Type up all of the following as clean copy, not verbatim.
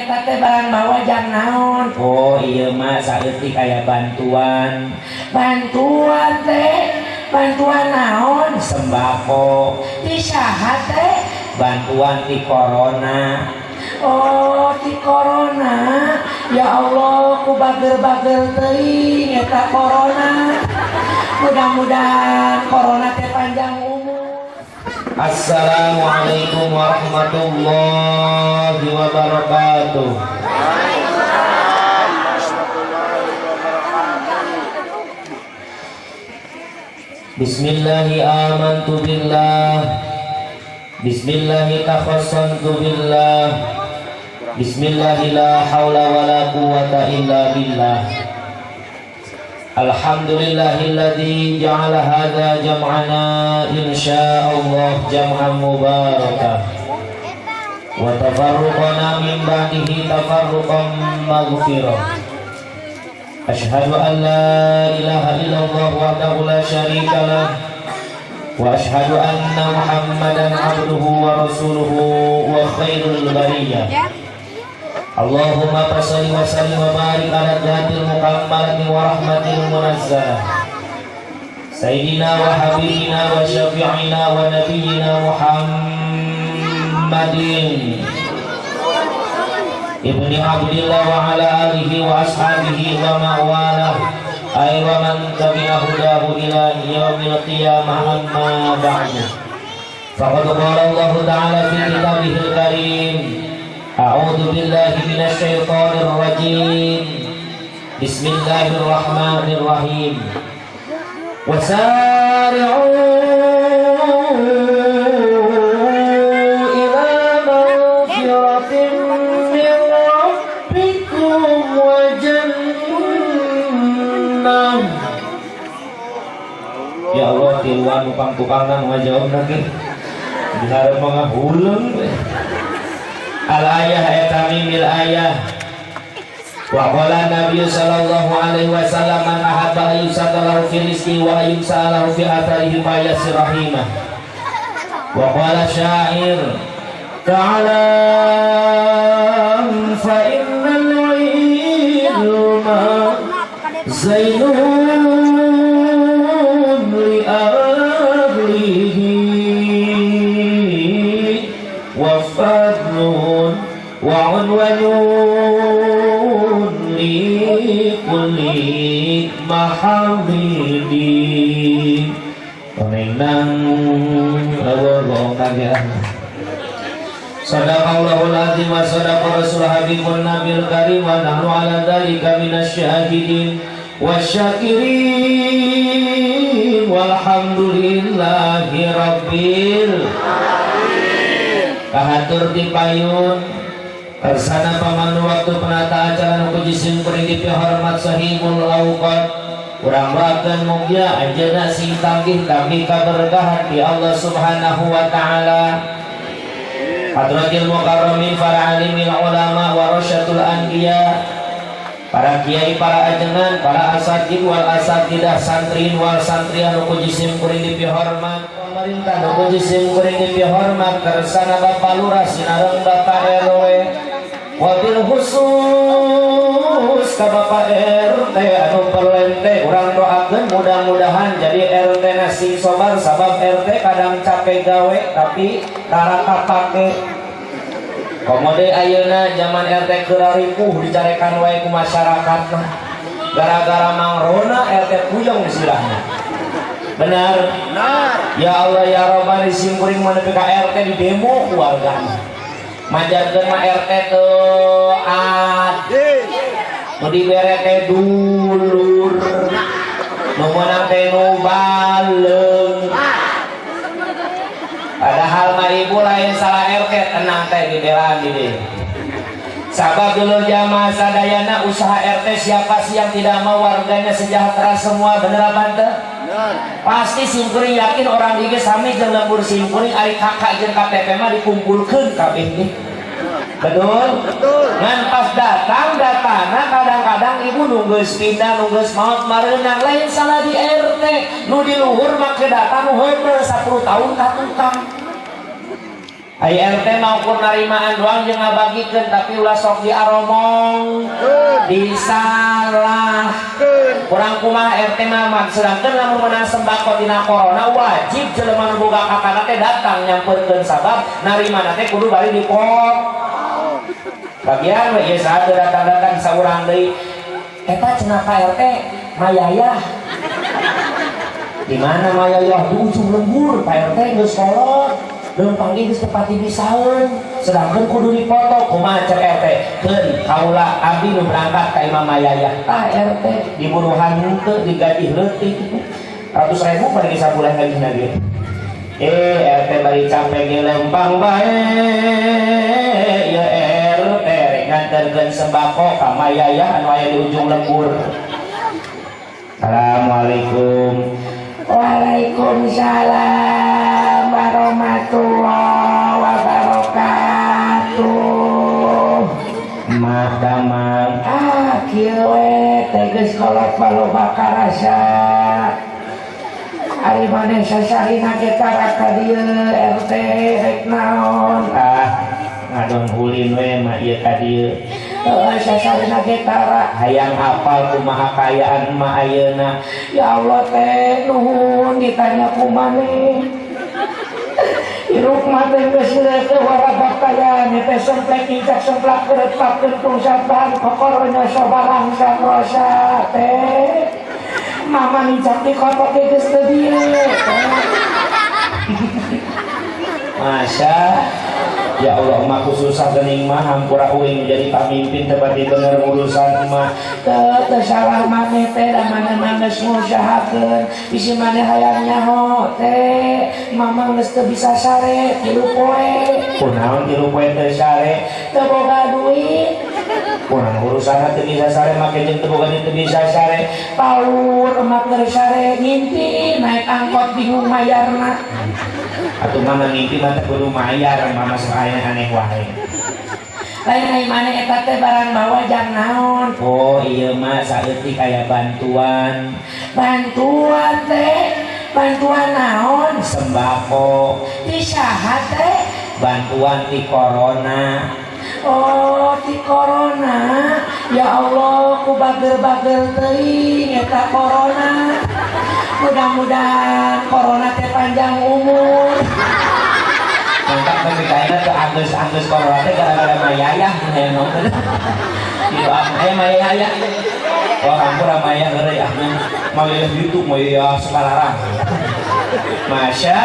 Eta teh barang bawa jang naon? Oh, iya mah saeutik aya bantuan. Bantuan teh? Bantuan naon? Sembako. Ti saha teh? Bantuan ti corona. Oh, ti corona. Ya Allah, ku bager-bager teuing eta corona. Mudah-mudahan corona teh panjang umur. Assalamualaikum warahmatullahi wabarakatuh. Bismillahi amantu billah. Bismillahi takhassantu billah. Bismillahi la hawla wa la quwata illa billah. Alhamdulillahilladzi ja'ala hadza jam'ana insyaallah jam'an mubarakah wa tafarruqana min ba'dihi tafarruqan maghfirah. Asyhadu an la ilaha illallah wahdahu la syarika lah wa asyhadu anna Muhammadan abduhu wa rasuluhu wa khairul bariyah. Allahumma salli wa sallim wa barik ala dzatil mukammalati wa rahmatil munazzalah sayyidina wa habibina wa syafi'ina wa nabiyyina Muhammadin ibni Abdillah wa ala alihi wa ashabihi wa ma'walah ay wa man tabi'a hudahu ila yaumil qiyamah. Amma ba'du, faqad qala Allah ta'ala fi kitabihil karim. A'udzu billahi minasyaitonir rajim. Bismillahirrahmanirrahim. Wasari'u ila maghfiratin min rabbikum wa jannah. Ya Allah, tiluan tukang-tukangan ngajawab lagi. Diharap mangahuleng. Al ayah eta mimil ayah. Wa qala Nabi sallallahu alaihi wasallam, man ahabba ayyusata fi rizqi wa ayyumsa fi atharihi fa yasir rahimah. Wa qala syair ta'ala fa innal ilma zainun li ahlihi wa fadlun wa unwanun li kulli mahamidi. Nang Sadaqallahul azim wa sadaqa rasul habibun nabil karim wa nahnu ala dzalika minasyahidin wasyakirin walhamdulillahi rabbil alamin. Kahatur ti payun kersana pamandu waktu penata acara nu ku jisim kuring dipihormat sahibul awqat. Urang doakeun mugia anjeunna sing tanggih tanggih kaberkahan ti Allah Subhanahu wa taala. Hadratil mukarramin, para alimil ulama warasyatul anbiya, para kiai, para ajengan, para asatid wal asatidah, santrin wal santrian nu ku jisim kuring dipihormat, pemerintah nu ku jisim kuring dipihormat, kersana Bapak Lurah sinareng Bapak RW, wabil khusus ka Bapak RT anu perlente. Urang doakeun mudah-mudahan jadi RT na sing sobar, sabab RT kadang capek gawe tapi tara kapake. Komo deui ayeuna zaman RT keur ripuh, dicarekan wae ku masyarakat mah. Gara-gara mangrona RT puyeng sirahna. Benar? Benar. Ya Allah ya Rabbana, sim kuring mah nepi ka RT di demo ku wargana. Manjarkeun mah RT teu adil. Nu dibere teh dulur. Nu meunang teh nu baleung. Padahal mah ibu lain salah RT, tenang teh di belaan di dieu. Sabab dulur jamaah sadayana, usaha RT, siapa sih yang tidak mau warganya sejahtera semua, bener apa ente? Benar. Pasti simkuring yakin orang dieu sami jeung lembur simkuring, ari KK jeung KTP mah dikumpulkeun kabeh ge. Betul? Betul. Ngan pas datang datana kadang-kadang ibu nunggu pindah, nunggu maut mareunang, lain salah di RT nu di luhur make data nu heubeul 10 tahun ka tukang. Ai RT mah ukur narimaan doang jeung ngabagikeun, tapi ulah sok diaromong, disalah. Kurang kumaha RT mah, sedangkan lamun menang sembako dina corona wajib jelema nu boga kakana teh datang nyamperkeun, sabab narimana teh kudu bari dipot. Bagian we ieu saha teu datang-datang saurang deui. Eta cenah Pak RT Mayayah. Di mana Mayayah? Di ujung lembur, Pak RT geus kolot. Leumpang geus teu pati bisaeun. Sedangkan kudu dipoto, kumaha cek RT? Keun kaula abdi nu berangkat ka imah Mayayah. Tah RT diburuhan henteu, digaji leutik. 100 ribu paling sabulan gajina ge. Eh, RT bari capek ge lempang bae. Ya RT rek nganterkeun sembako ka Mayayah anu aya di ujung lembur. Assalamualaikum. Waalaikumsalam warahmatullahi wabarakatuh. Mah damang? Ah, kieu we teh, geus kolot baloba karasa. Ari maneh sasarina ge tara ka dieu, RT, rek naon? Ah, ngadon ulin we mah ieu ka dieu. Heuh, sasarina ge tara. Hayang apal kumaha kaayaan emak ayeuna. Ya Allah teh, nuhun ditanya ku maneh. Hirup mah teh geus leukeut warabak kaya teh, semplek incak semplak kerepak kentung saban kokoronya sobarang rosa teh. Mama nincak di kotok ge geus teu dieu teh. Masya ya Allah, emakku susah geuning mah, hampura uing jadi pamimpin teu pati bener urusan emak. Teu, teu salah maneh teh, da maneh mah geus ngusahakeun. Bisi maneh hayang nyaho teh, mama geus teu bisa sare 3 poe. Kunaon 3 poe teu sare? Teu boga duit. Kurang urusan teu bisa sare make jeung teu boga duit teu bisa sare? Paur emak keur sare, ngimpi naik angkot bingung mayarna. Atuh mama ngimpi mah teu kudu mayar, mama sok aya aneh wae. Lain ai maneh, eta teh barang bawa jang naon? Oh, iya mah saeutik aya bantuan. Bantuan teh, bantuan naon? Sembako. Ti saha teh? Bantuan ti corona. Oh, ti corona. Ya Allah, ku bager-bager teuing eta corona. Mudah-mudahan corona teh panjang umur. Mantap, tapi kayaknya tuh anggeus-anggeus corona teh gara-gara mayayah hayang nonton. Didoakan aya mayayah. Wah, hampura mayayah heureuy ah. Mayayah gitu, mayayah sekalarang. Masya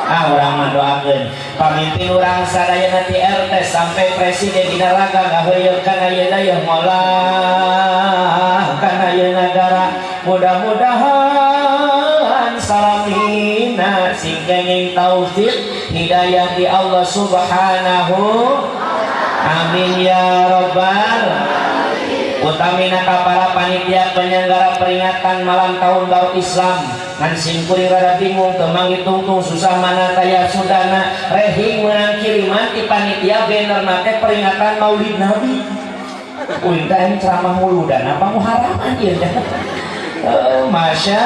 ah, urang mah doakeun pamimpin urang sadayana ti RT sampai presiden dina raga ngaheuyeun ayeuna yeuh ngolah kana ieu nagara, mudah-mudahan salamina sing kenging taufik hidayah di Allah Subhanahu. Amin ya robbal. Utamina ka para panitia penyelenggara peringatan malam tahun baru Islam. Ngan simkuring rada bingung, teu tungtung susah mana taya sudana rehing menang kiriman ti panitia, banner teh peringatan Maulid Nabi. Uing teh ceramah muludan apa muharaman ieu teh? Masya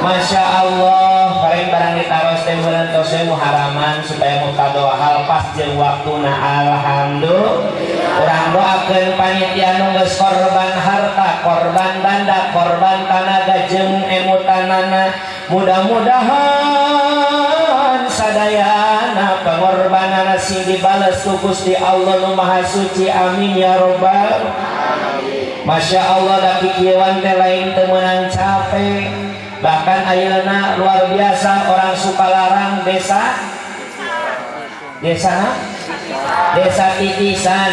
Masya Allah, paling barang ditaros teh meureun tos we muharaman supaya mutado hal pas jeung waktuna. Alhamdulillah, urang doakeun panitia nu geus korban harta, korban banda, korban tanaga jeung emutanana, mudah-mudahan sadayana pengorbanana sing dibales ku Gusti Allah nu Maha Suci. Amin ya robbal. Masya Allah, da kikieuan teh lain teu meunang capek. Bahkan ayeuna luar biasa, orang Sukalarang, desa desa desa Titisan,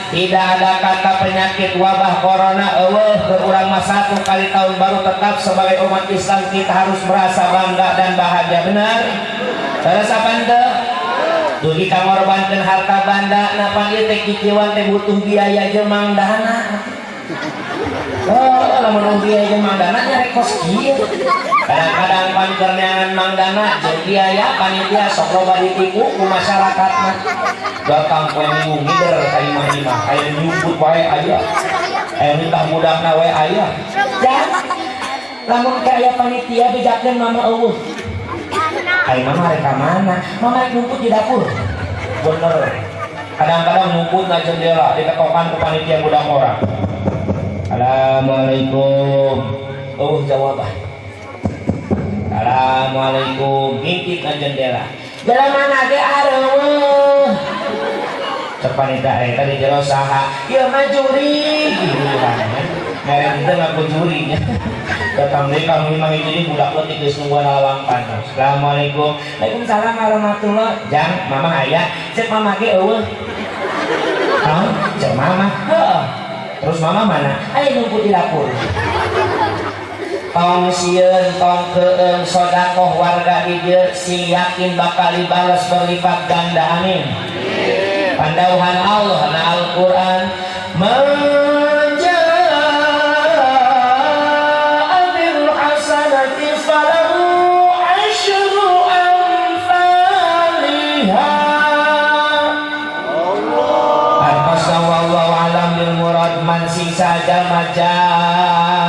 tidak ada kata penyakit wabah corona eueuh keur urang mah. Satu kali tahun baru tetap sebagai umat Islam kita harus merasa bangga dan bahagia. Benar, terus apa ente dugi ka ngorbankeun harta banda napa ieu teh kikieuan teh butuh biaya jeung mangdana. Oh, lamun biaya jeung mangdana nya rek kos kieu. Kadang-kadang pan keur neangan mangdana jeung biaya panitia sok loba ditipu ku masyarakat mah. Datang poe Minggu ngider ka imah-imah, aya nyumput wae aya. Aya nitah budakna wae aya. Dan lamun kaya panitia bejakeun mama eueuh. Ai mama rek ka mana? Mama rek nyumput di dapur. Bener, kadang-kadang nyumput na jendela, diketokan ke panitia budak orang. Assalamualaikum. Oh, jawaban. Assalamualaikum. Ngintip na jendela. Jalan mana ge areueuh. Cek panitia eta di jero saha? Ieu mah jurig. Gitu kan. Mere itu ngaku jurig. Datang deui kami mah jadi budak leutik geus nungguan lawang. Assalamualaikum. Waalaikumsalam warahmatullah. Jang, mama aya. Cek mama ge euweuh. Hah? Cek mama. Heeh. Terus mama mana? Aya nunggu di dapur. Tong sieun, tong keueung sodakoh warga di dieu, sing yakin bakal dibales berlipat ganda, amin. Pandauhan Allah na Al-Qur'an, man jaa bil hasanati falahu asyru amsalha. Artos wallahu alam bil murad, man sing saja majaa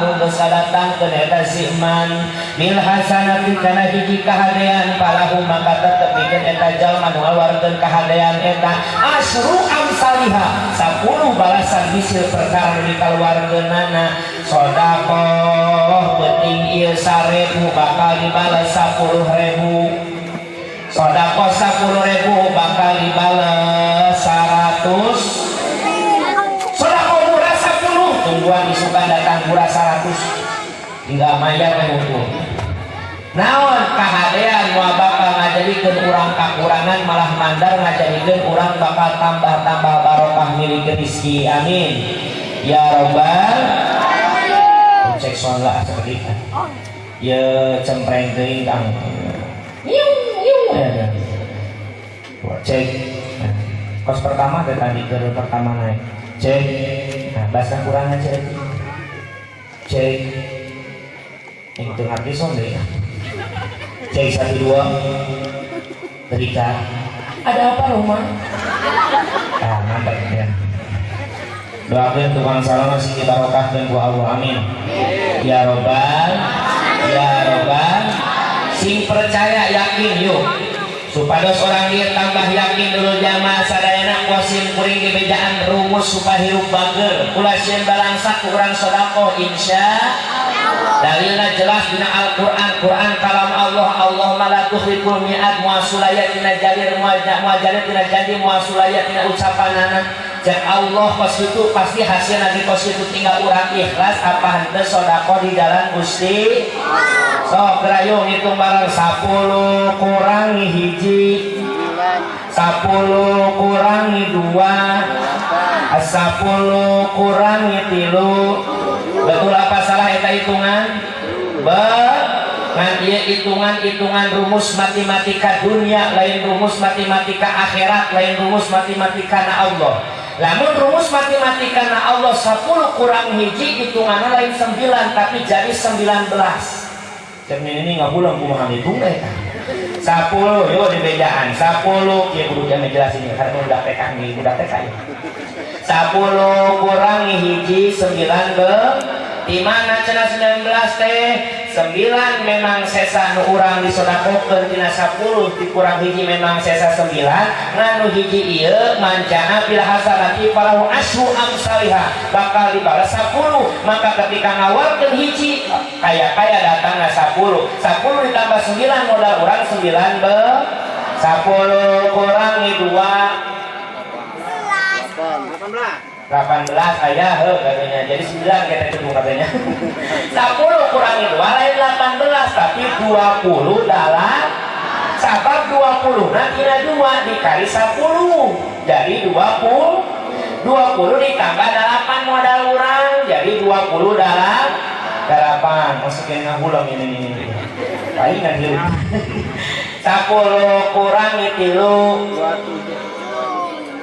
nu geus datangkeun eta si man bil hasanati kana hiji kahadean, falahu maka tetep pikeun eta jalma nu ngaluarkeun kahadean eta asyru amsaliha, 10 balasan misil perkara nu dikaluarkeunana. Sodakoh penting ieu 1000 bakal dibales 10.000, sodakoh 10.000 bakal dibales 100, sodakoh murah 10, tungguan isukan datang murah 100, tinggal mayar we ngumpul. Naon kahadean moal bakal ngajadikeun urang kakurangan, malah mandar ngajadikeun urang bakal tambah-tambah barokah milik rezeki, amin ya robbal. Cek sound lah seperti itu ya, cempreng teuing kang. Iung iung ya. Cek. Nah, kos pertama teh tadi ke pertama naik. Cek. Nah, bahasa kurang aja. Cek. Yang itu ngerti sound deh. Cek satu dua. Berikan. Ada apa rumah? Ah, mantap ya. Doakan tukang salam masih dibarokahkan ku Allah, amin. Ya robbal, ya robbal. Sing percaya yakin yuk. Supados orang dia tambah yakin dulu jamaah sadayana, kuasim kuring di bejaan rumus supaya hirup bager. Ulah sieun balangsak ku urang sodakoh, insya dalilna jelas dina Al-Qur'an. Quran kalam Allah, Allah mah la tukhliful mi'ad, moal sulaya tina jalir, moal moal jalir tina janji, moal sulaya tina ucapanana. Cek Allah kos itu pasti hasil nanti kos itu, tinggal urang ikhlas apa henteu sodakoh di jalan Gusti. Sok gerayung hitung bareng, 10 kurangi hiji, 10 kurangi 2, 10 kurangi 3. Betul apa salah eta hitungan? Be ngan ieu hitungan-hitungan rumus matematika dunia, lain rumus matematika akhirat, lain rumus matematika na Allah. Lamun rumus matematika na Allah, 10 kurang hiji hitungannya lain 9 tapi jadi 19. Cermin ini nggak pulang kumaha ngitung eta 10. Yo di bejaan 10 ya, kudu jam jelasin ya, karena udah TK nih, udah TK ya. 10 kurangi hiji 9 be di mana cenah 19 teh? 9 memang sesa nu urang disodakokeun tina 10 dikurang hiji memang sesa 9, ngan nu hiji ieu man jaa bil hasanati falahu asyru amsalha, bakal dibalas 10. Maka ketika ngawarkeun hiji kaya-kaya datangna 10, 10 ditambah 9 modal urang 9 be. 10 kurangi 2 18. 18 ayah he katanya, jadi 9 kita hitung katanya. 10 kurangi 2 lain 18 tapi 20 dalam sabab 20 nanti 2 dikali 10 jadi 20. 20 ditambah 8 modal urang jadi 20 dalam 8. Masukin ngahulang ini palingan hirup. 10 kurangi 3.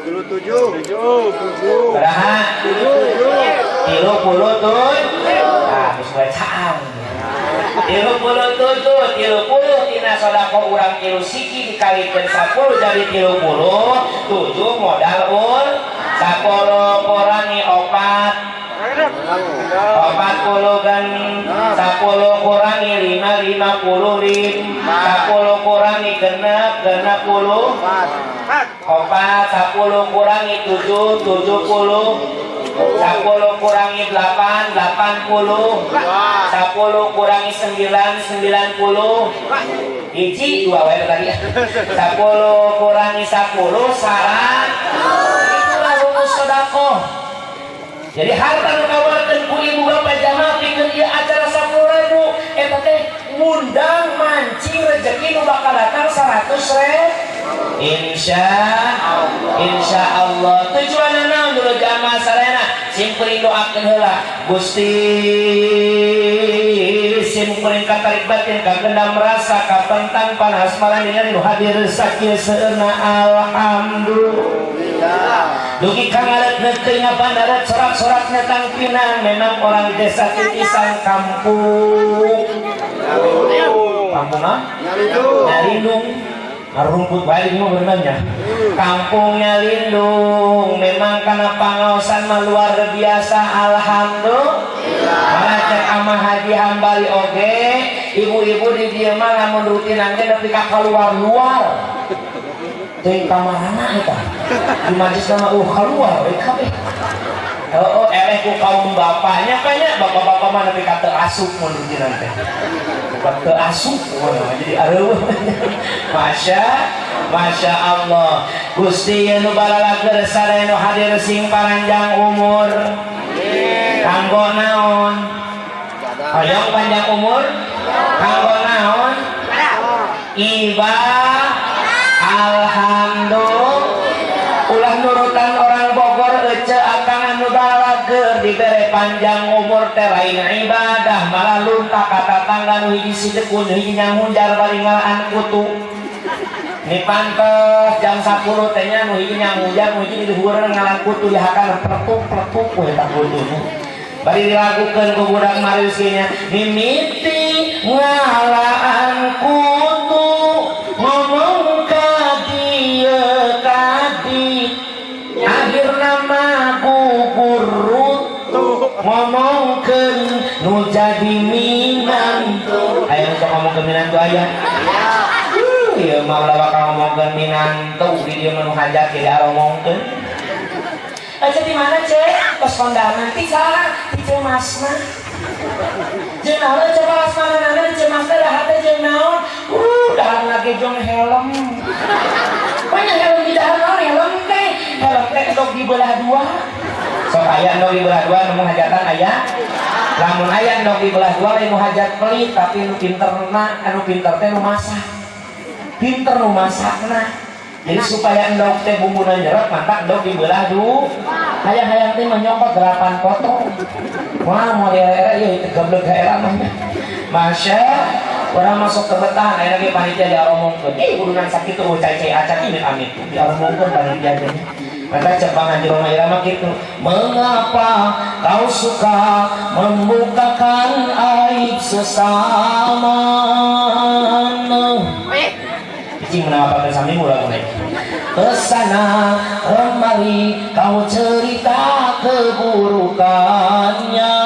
27. 7. Berapa? 7. 37. Ah, terus bacaan 37, 30 tina sodako urang tilu siki dikalikan 10 jadi 37 modal 10 kurangi 4. 40 kan 10 kurangi 5 55 10 kurangi genep 60 4 10 kurangi 7 70 10 kurangi 8 80 10 kurangi 9 90 hiji dua wae tadi 10 kurangi 10 sarat. Itulah rumus sodakoh. Jadi harta nu kawarkeun ku ibu bapak jamaah pikeun ieu acara 10.000 eta teh ngundang mancing rezeki nu bakal datang 100 ribu. Insya Insya Allah. Tujuan naon dulu jamaah sadayana? Sim kuring doakeun heula, Gusti, sim kuring katarik batin kagendam rasa kapentang panas malam nu hadir sakieu seueurna. Alhamdulillah, dugi ka ngalet teuing bandarat sorak-sorak netang pinang. Memang orang desa titisan kampung kampung ah Nyalindung, rumput wae ini mah berenangnya kampungnya Lindung. Memang karena pangaosan mah luar biasa. Alhamdulillah. Malah cek ama Haji Hambali oge, ibu-ibu di dieu mah lamun rutinan ge nepi ka keluar-luar teuing kamarana eta di majlis mah keluar we kabeh. Oh, eleh ku kaum bapaknya kayaknya bapak-bapak mah nepi ka teu asup mun rutinan teh. Bukan teu asup mah jadi areueuh. Masya Masya Allah. Gusti nu balalager sadaya nu hadir sing panjang umur. Kanggo naon? Hoyong panjang umur? Kanggo naon? Ibadah. Alhamdulillah. Ulah nurutan orang Bogor ece akang anu balager dibere panjang umur teh lain ibadah, malah lunta kata tangga nu hiji sidekun hiji nyangunjar bari ngalaan kutu. Ni pantes jam 10 teh nya nu hiji nyangunjar nu hiji di luhureun ngalaan kutu dihakan pletuk pletuk we eta kutunya bari dilagukeun ku budak marius nya mimiti ngalaan kutu ngomong ka dieu kadi akhirna mah gugur ngomongkeun nu jadi minantu. Aya nu sok ngomongkeun minantu aya? Ieu mah ulah bakal ngomongkeun minantu di dieu mah nu hajat ge diaromongkeun. Aja di mana, Cek? Tos kondangan ti saha? Ti Ceu Masna. Jeung naon coba lasmanana di Ceu Masna dahar teh jeung naon? Dahar lagi jong helm. Banyak helm di dahar naon helm teh? Helm teh endog dibelah dua. Sok aya endog dibelah dua nu hajatan aya? Lamun aya endog dibelah dua lain nu hajat pelit tapi nu pinterna, anu pinter teh nu masak. Pinter nu masakna. Jadi supaya endog teh bumbuna nyerep maka endog dibelah dua. Hayang-hayang teh menyokot 8 potong. Wah, mau era ieu teu gebleg era mah. Masya orang masuk ke betah, aya lagi panitia diaromongkeun. Eh, kudunan sakitu cai-cai acan ini amit. Diaromongkeun panitia teh. Maka cek Bang Haji Rhoma Irama gitu. Mengapa kau suka membukakan aib sesama? Cing menapa sami mulai mulai. Kesana kemari kau cerita keburukannya.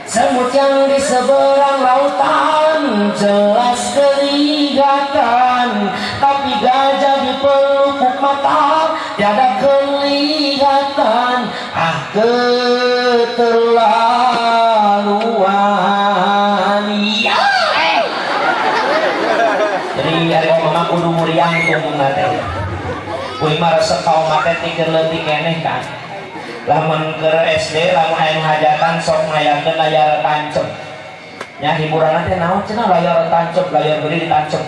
Semut yang di seberang lautan jelas kelihatan, tapi gajah di pelupuk mata tiada kelihatan. Ah, keterlaluan. Ya. Jadi ari mama kudu muriang tungtung teh. Kuing mah resep ka oma teh ti keur leutik keneh kan. Lamun keur SD lamun aya nu hajatan sok ngayakeun layar tancep. Nya hiburan teh naon cenah layar tancep, layar gede ditancep.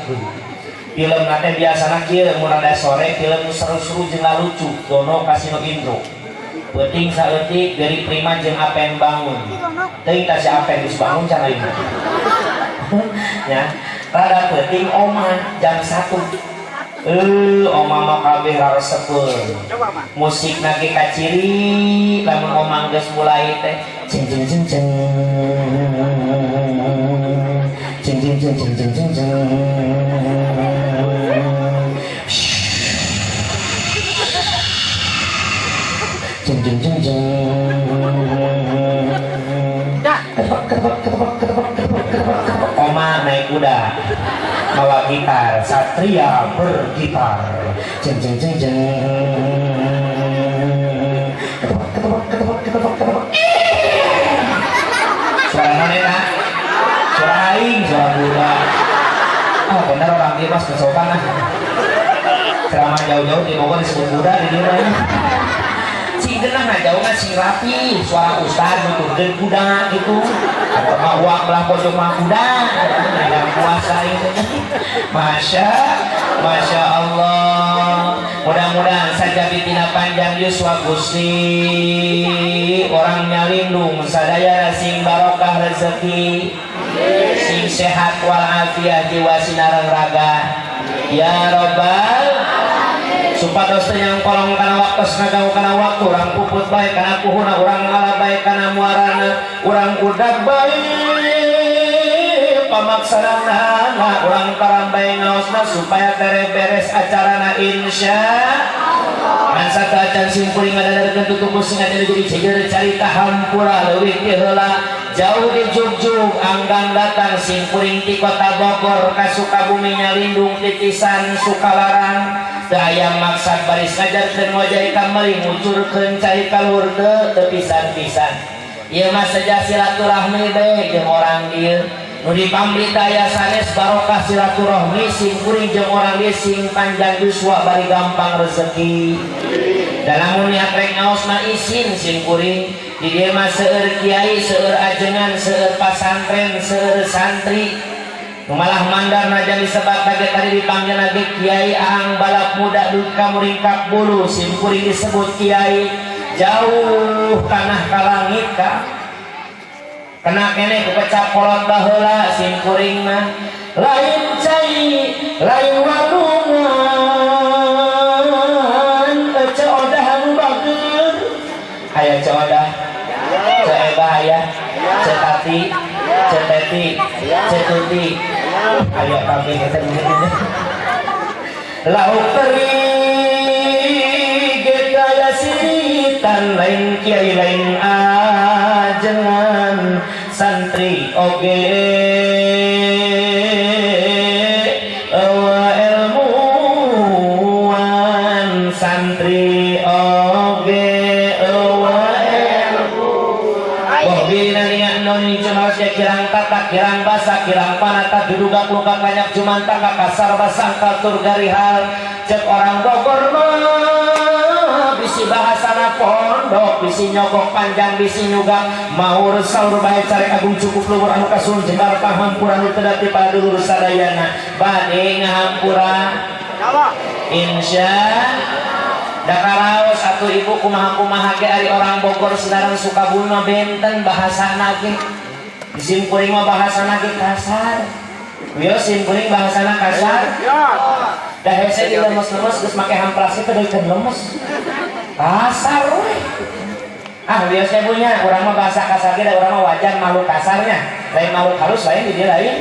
Film teh biasana kieu mun rada sore film seru-seru jeung lucu, Dono Kasino Indro. Peuting saeutik dari Prima jeung Apen bangun. Teuing tah si Apen geus bangun can ayeuna. Ya, rada peuting oma jam 1. Oma mah kabeh raresepeun. Musik ge kaciri lamun oma geus mulai teh ceng ceng ceng ceng ceng ceng ceng ceng ceng ceng ceng ceng Jeng jeng jeng jeng. Ketepek ketepek ketepek ketepek ketepek ketepek ketepek. Koma naik kuda bawa gitar, satria bergitar. Jeng jeng jeng jeng. Ketepek ketepek ketepek ketepek ketepek. Suara mana eta? Suara aing, suara kuda. Ah, bener orang dia mas kesopan ah. Ceramah jauh-jauh di Bogor disebut kuda di dia mah. Sing genah ngajauhna sing rapi, suara ustad nuturkeun kuda gitu. Atau mah uang belah pojok mah kuda, yang puasa itu. Masya, Masya Allah. Mudah-mudahan saja tina panjang yuswa Gusti orang nyalindung sadaya sing barokah rezeki, sing sehat walafiat jiwa sinareng raga, ya robbal. Supados teu nyangkolong kana waktu, ngaganggu kana waktu, urang puput bae kana puhuna, urang ngala bae kana muarana, urang udag bae pamaksanana, urang karam bae ngaosna supaya beres acarana, insya. Ngan sateuacan simkuring ngadadarkeun tutup sing jadi ceger carita hampura leuwih ti heula jauh di jugjug anggang datang simkuring ti kota Bogor ka Sukabumi nyalindung titisan Sukalarang. Teu aya maksad baris ngajarkeun wajah kamari ngucurkeun cai kaluhur, teu teu pisan-pisan. Ieu mah saja silaturahmi bae jeung orang dieu nu dipamrita aya sanes barokah silaturahmi simkuring jeung orang dieu sing panjang yuswa bari gampang rezeki. Dan lamun niat rek ngaos mah isin simkuring di dieu mah seueur kiai, seueur ajengan, seueur pasantren, seueur santri. Nu malah mandar najan disebat lagi tadi dipanggil lagi Kiai Aang balap muda duka muringkak bulu, simkuring disebut kiai jauh tanah ka langit ka kena kene ku kecap kolot baheula. Simkuring mah lain cai lain walungan, Ceu Odah anu bager aya, Ceu Odah, Ceu Eba aya, Ceu Tati, Ceu Teti, Ceu Tuti aya kabeh eta. Lauk teri ge aya siritan, lain kiai lain ajengan, santri oge eueuh ilmuwan, santri oge eueuh ilmuwan. Boh bina niat non cumaos ya kirang tata kirang basa kirang panata dudugak lukak banyak jumanta kasar basangkal tur garihal. Cek orang Bogor mah bisi bahasana pondok, bisi nyogok panjang, bisi nyugak maur saur bae carek agung cukup luhur anu kasun jembar pahampura nu teu dati padulur sadayana bade ngahampura, insya. Da karaos atuh ibu, kumaha-kumaha ge ari orang Bogor sareng Sukabumi mah benten bahasana ge. Di simkuring mah bahasana ge kasar. Wios simkuring bahasana kasar. Da hese di lemes-lemes geus make hampras teh deui lemes. Kasar we. Ah, wios teh punya urang mah bahasa kasar ge da urang mah wajar makhluk kasarnya. Lain makhluk halus lain di dia lain.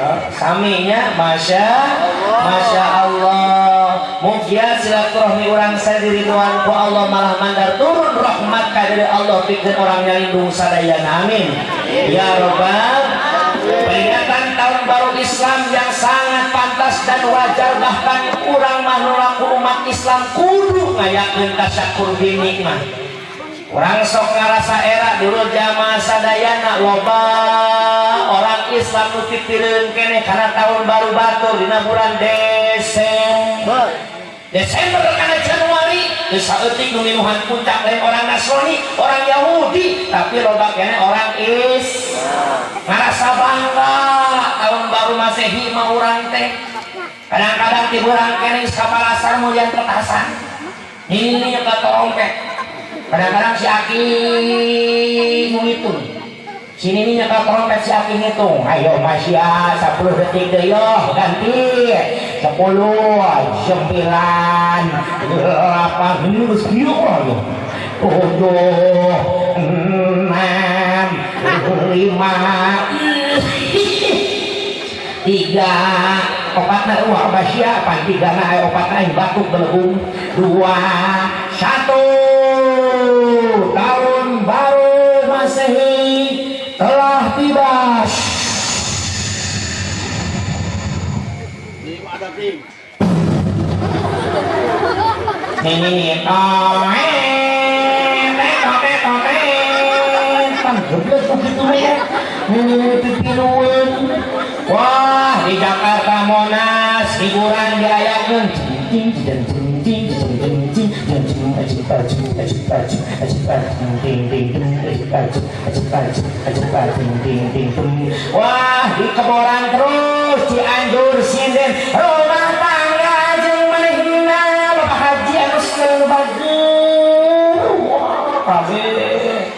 Oh, saminya masya Masya Allah. Mugia silaturahmi urang sadiri ku Allah malah mandar turun rahmat ka dari Allah pikeun orang nyalindung sadayana, amin ya robbal. Peringatan tahun baru Islam yang sangat pantas dan wajar, bahkan urang mah nu umat Islam kudu ngayakeun tasyakur bi nikmah. Urang sok ngarasa era dulu jamaah sadayana loba orang Islam nu pipireun keneh karena tahun baru batur dina bulan Desember. Desember karena Januari geus saeutik nu minuhan puncak lain orang Nasrani, orang Yahudi, tapi loba keneh orang Is ngarasa bangga tahun baru Masehi mah urang teh. Kadang-kadang ti beurang keneh geus ka palasar mulian petasan. Ini nyekel trompet. Kadang-kadang si Aki ngitung. Sini nih nyekel trompet, si Aki ngitung. Ayo masih ya 10 detik deh, yo ganti. 10, 9, 8, ini geus kieu lah yo. 7, 6, 5, 3, opatna wah basya pan tiga na aya opatna aing batuk belegung, 2, 1. Nini toen tet pan geblek begitu ya. Nini pipilueun. Wah, di Jakarta Monas hiburan diayakeun. Ting ting ting ting ting ting ting ting ting ting ting ting ting. Wah, di keboran terus Cianjur sinden rumah tangga jeung manehna Bapak Haji anu seneng bager. Wah, kabeh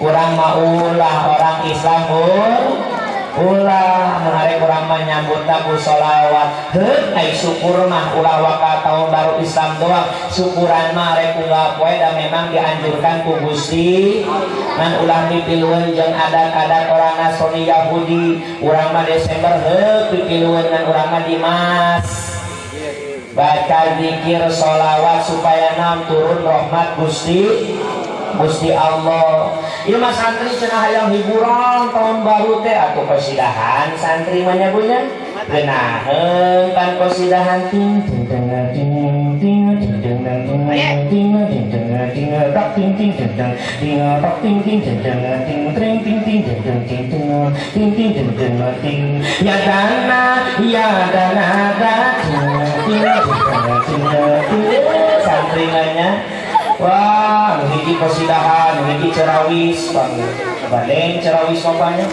urang mah ulah orang Islam ulah menarik urang menyambut ku sholawat. Heuh, ai syukur mah ulah waka tahun baru Islam doang, syukuran mah rek unggal poe da memang dianjurkan ku Gusti. Ngan ulah dipilueun jeung adat-adat orang Nasrani Yahudi. Urang mah Desember heuh pipilueun, ngan urang mah di mas baca zikir sholawat supaya nam turun rahmat Gusti Gusti Allah. Ieu mah santri cenah hayang hiburan tahun baru teh, atuh kosidahan santri mah nya bu nya. Geunaheun kan kosidahan ting ting ting ting ting ting ting ting ting ting ting ting tak ting ting ting ting ting tak ting ting ting ting ting ting ting ting ting ting ting ting ting ting ting ting ya dana ya dana da ting ting ting ting ting santri mah nya. Wah, nu hiji kosidahan, nu hiji cerawis, bang. Bandeng cerawis mapanya.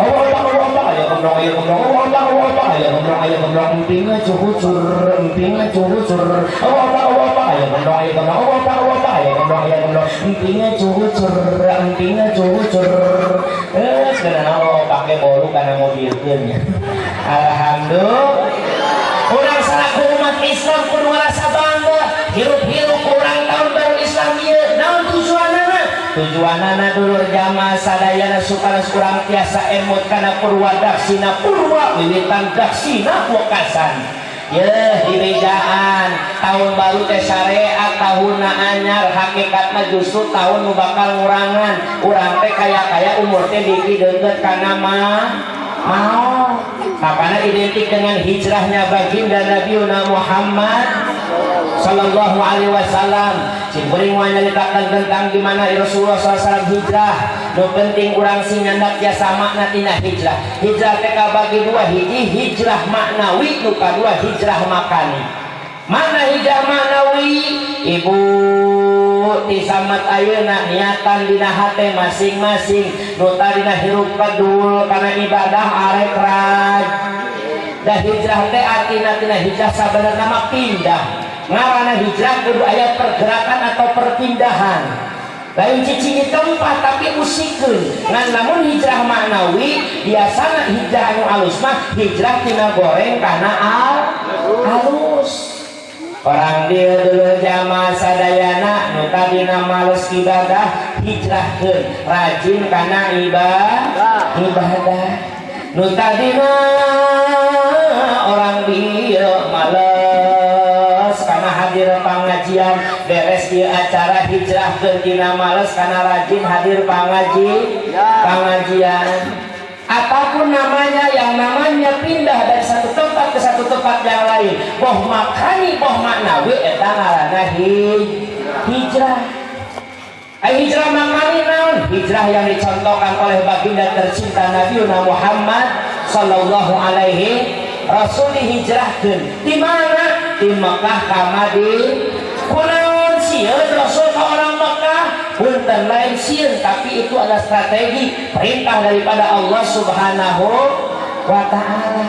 Oh, Allah, Allah, Allah, aya gemblong, aya gemblong, oh, Allah, Allah, Allah, aya gemblong, aya gemblong, emping cuhucur, emping cuhucur. Oh, Allah, Allah, Allah, aya gemblong, aya gemblong, oh, Allah, Allah, Allah, aya gemblong, aya gemblong, emping cuhucur, emping cuhucur. Eh, sekarang oh, pakai bolu karena mobilkeun ya. Alhamdulillah. Urang salaku umat Islam kudu ngarasa bangga hirup-hirup urang tahun baru Islam ieu. Naon tujuanana? Tujuanana, dulur jamaah sadayana, supaya urang tiasa emut kana purwa daksina, purwa wiwitan daksina wekasan. Yeuh, dibejaan tahun baru teh syariat tahun anyar, hakikatna justru tahun nu bakal ngurangan urang teh kaya-kaya umur teh diki deukeut kana mah mau, makanya identik dengan hijrahnya baginda Nabi Muhammad Sallallahu Alaihi Wasallam. Simkuring mau nyaritakan tentang gimana Rasulullah SAW hijrah. Nu penting urang sing nyandak jasa makna tina hijrah. Hijrah teh bagi dua, hiji hijrah maknawi, nu kadua hijrah makani. Mana hijrah maknawi? Ibu ti samat ayeuna niatan dina hate masing-masing, nu tadina hirup kedul kana ibadah arek raj. Da hijrah teh artina tina hijrah sabenerna mah pindah. Ngaranna hijrah kudu aya pergerakan atau perpindahan, lain cicing di tempat tapi usikeun. Ngan lamun hijrah maknawi biasana hijrah anu alus mah hijrah tina goreng kana alus. Orang dia dulu jamaah sadayana, nu tadina males ibadah hijrahkeun rajin kana ibadah. Nu tadina orang dia males karena hadir pengajian, beres di acara hijrah tina males karena rajin hadir pengajian. Apapun namanya, yang namanya pindah dari satu tempat ke satu tempat yang lain, boh makani boh maknawi, eta ngaranna hijrah. Ai hijrah makani naon? Hijrah yang dicontohkan oleh baginda tercinta Nabi Muhammad Sallallahu Alaihi Rasul dihijrahkeun di mana? Di Mekah ka Madinah. Kunaon sieun Rasul ka orang Mekah? Punten, lain sieun, tapi itu adalah strategi perintah daripada Allah Subhanahu wa Ta'ala.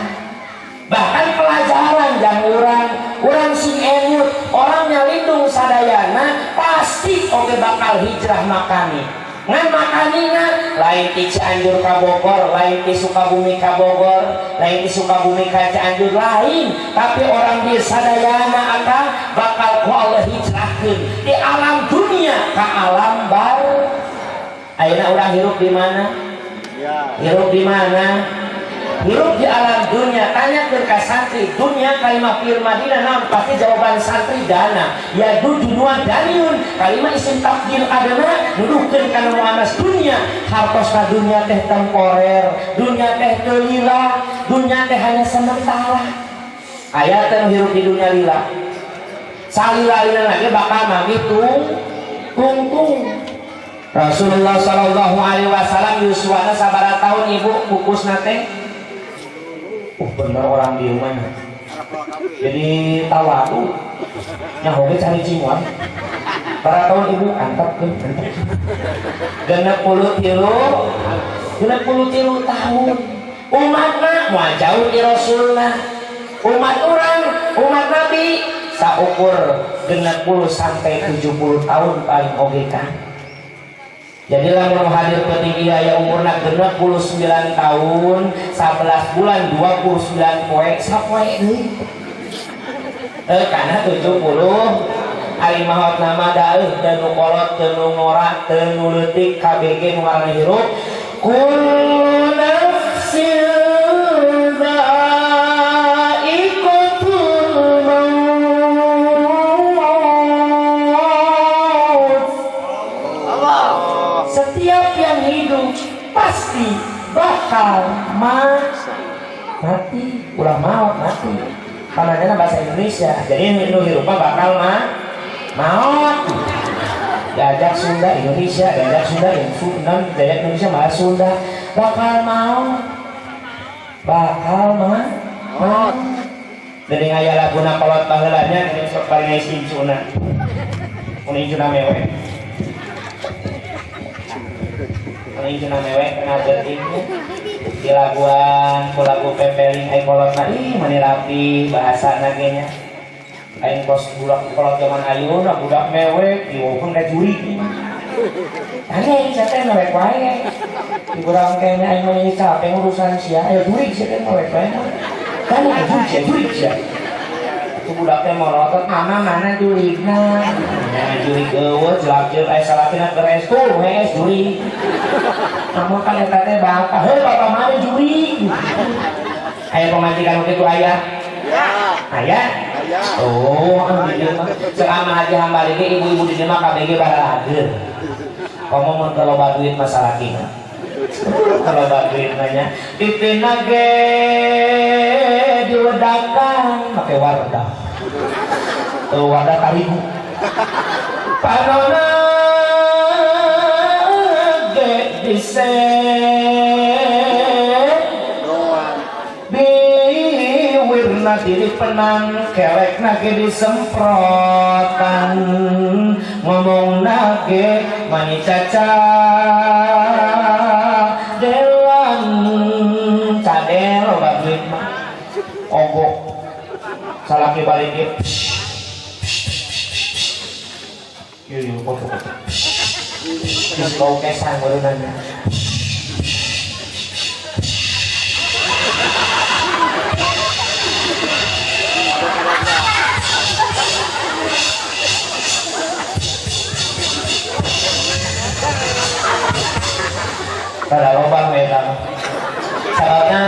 Bahkan pelajaran jang urang, urang sing emut orang nyalindung sadayana pasti oge bakal hijrah makani. Ngan makanina lain ti Cianjur ka Bogor, lain ti Sukabumi ka Bogor, lain ti Sukabumi ka Cianjur, lain, tapi orang di sadayana akan bakal ku Allah hijrahkeun di alam dunia ka alam bar. Ayeuna urang hirup di mana? Hirup di mana? Hirup di alam dunia. Tanya ke santri, dunia kalimat fil Madinah naon? Pasti jawaban santri dana ya dunua daniun, kalimat isim tafdil adana nuduhkeun kana muannas dunia. Hartosna dunia teh temporer, dunia teh teu lila, dunia teh hanya sementara. Aya teh nu hirup di dunia lila? Salila-lila lagi bakal manggih tung tungtung. Rasulullah Shallallahu Alaihi Wasallam yuswana sabaraha tahun, ibu, kukusna teh? Bener orang di rumahnya jadi tawadu yang hobi cari cimuan. Para tahun, ibu? Antap ke 63, 63 tahun. Umatna mau jauh di Rasulna. Umat orang, umat Nabi saukur 60 sampai 70 tahun paling oge kan. Jadi lamun hadir petinggi aya umurna 69 tahun 11 bulan 29 poe, sapoe deui eh karena 70. Ari maot nama daeuh teu nu kolot, teu nu ngora, teu nu leutik, KBG nu ngaranna hirup. Kullu nafsin dha'iqatul maut. Setiap yang hidup pasti bakal mati. Ulah maut, mati. Karena bahasa Indonesia. Jadi nu hirup mah bakal maut. Diajak Sunda Indonesia, diajak Sunda yang Sunda, diajak Indonesia malah Sunda. Bakal maut. Bakal maut. Jadi ngaya laguna kolot baheulanya geuning sok paling ngais incuna. Mun incuna mewek. Mun incuna mewek tengah beuting di laguan ku lagu pepeling ai kolotna ih mani rapi bahasana ge nya. Aing kos budak kolot zaman ayeuna, budak mewek diweukeun ka juri. Aneh sia teh mewek wae. Di urang kene aing mah jadi capek urusan sia, ayo jurig sia teh mewek wae. Kan jurig sia, jurig sia. Itu budak teh morotot, "Mama, mana jurigna?" Ya jurig eueuh jelak-jelek aya salakina keur es tuh hees jurig. Kamu kan eta teh bapak, heuh bapak mana jurig? Aya pamajikan kitu aya? Aya? Oh, di dieu mah selama haji hambali ge ibu-ibu di dieu mah KBG baralageur. Komo mun teu loba duit mah salakina. Kalau loba duit nanya, pipina ge diledakan make wardah. Tuh wardah tarigu. Panona ge disen biwirna diri penang, kelekna ge disemprotan, ngomongna ge mani caca delan cadel. Loba duit mah ogok salaki balik ge psh, psh, psh, psh, psh. Yuk, yuk, foto, foto. Psh, psh, bau kesan baru nanya. Psh, psh. Kada lobang eta mah. Sababna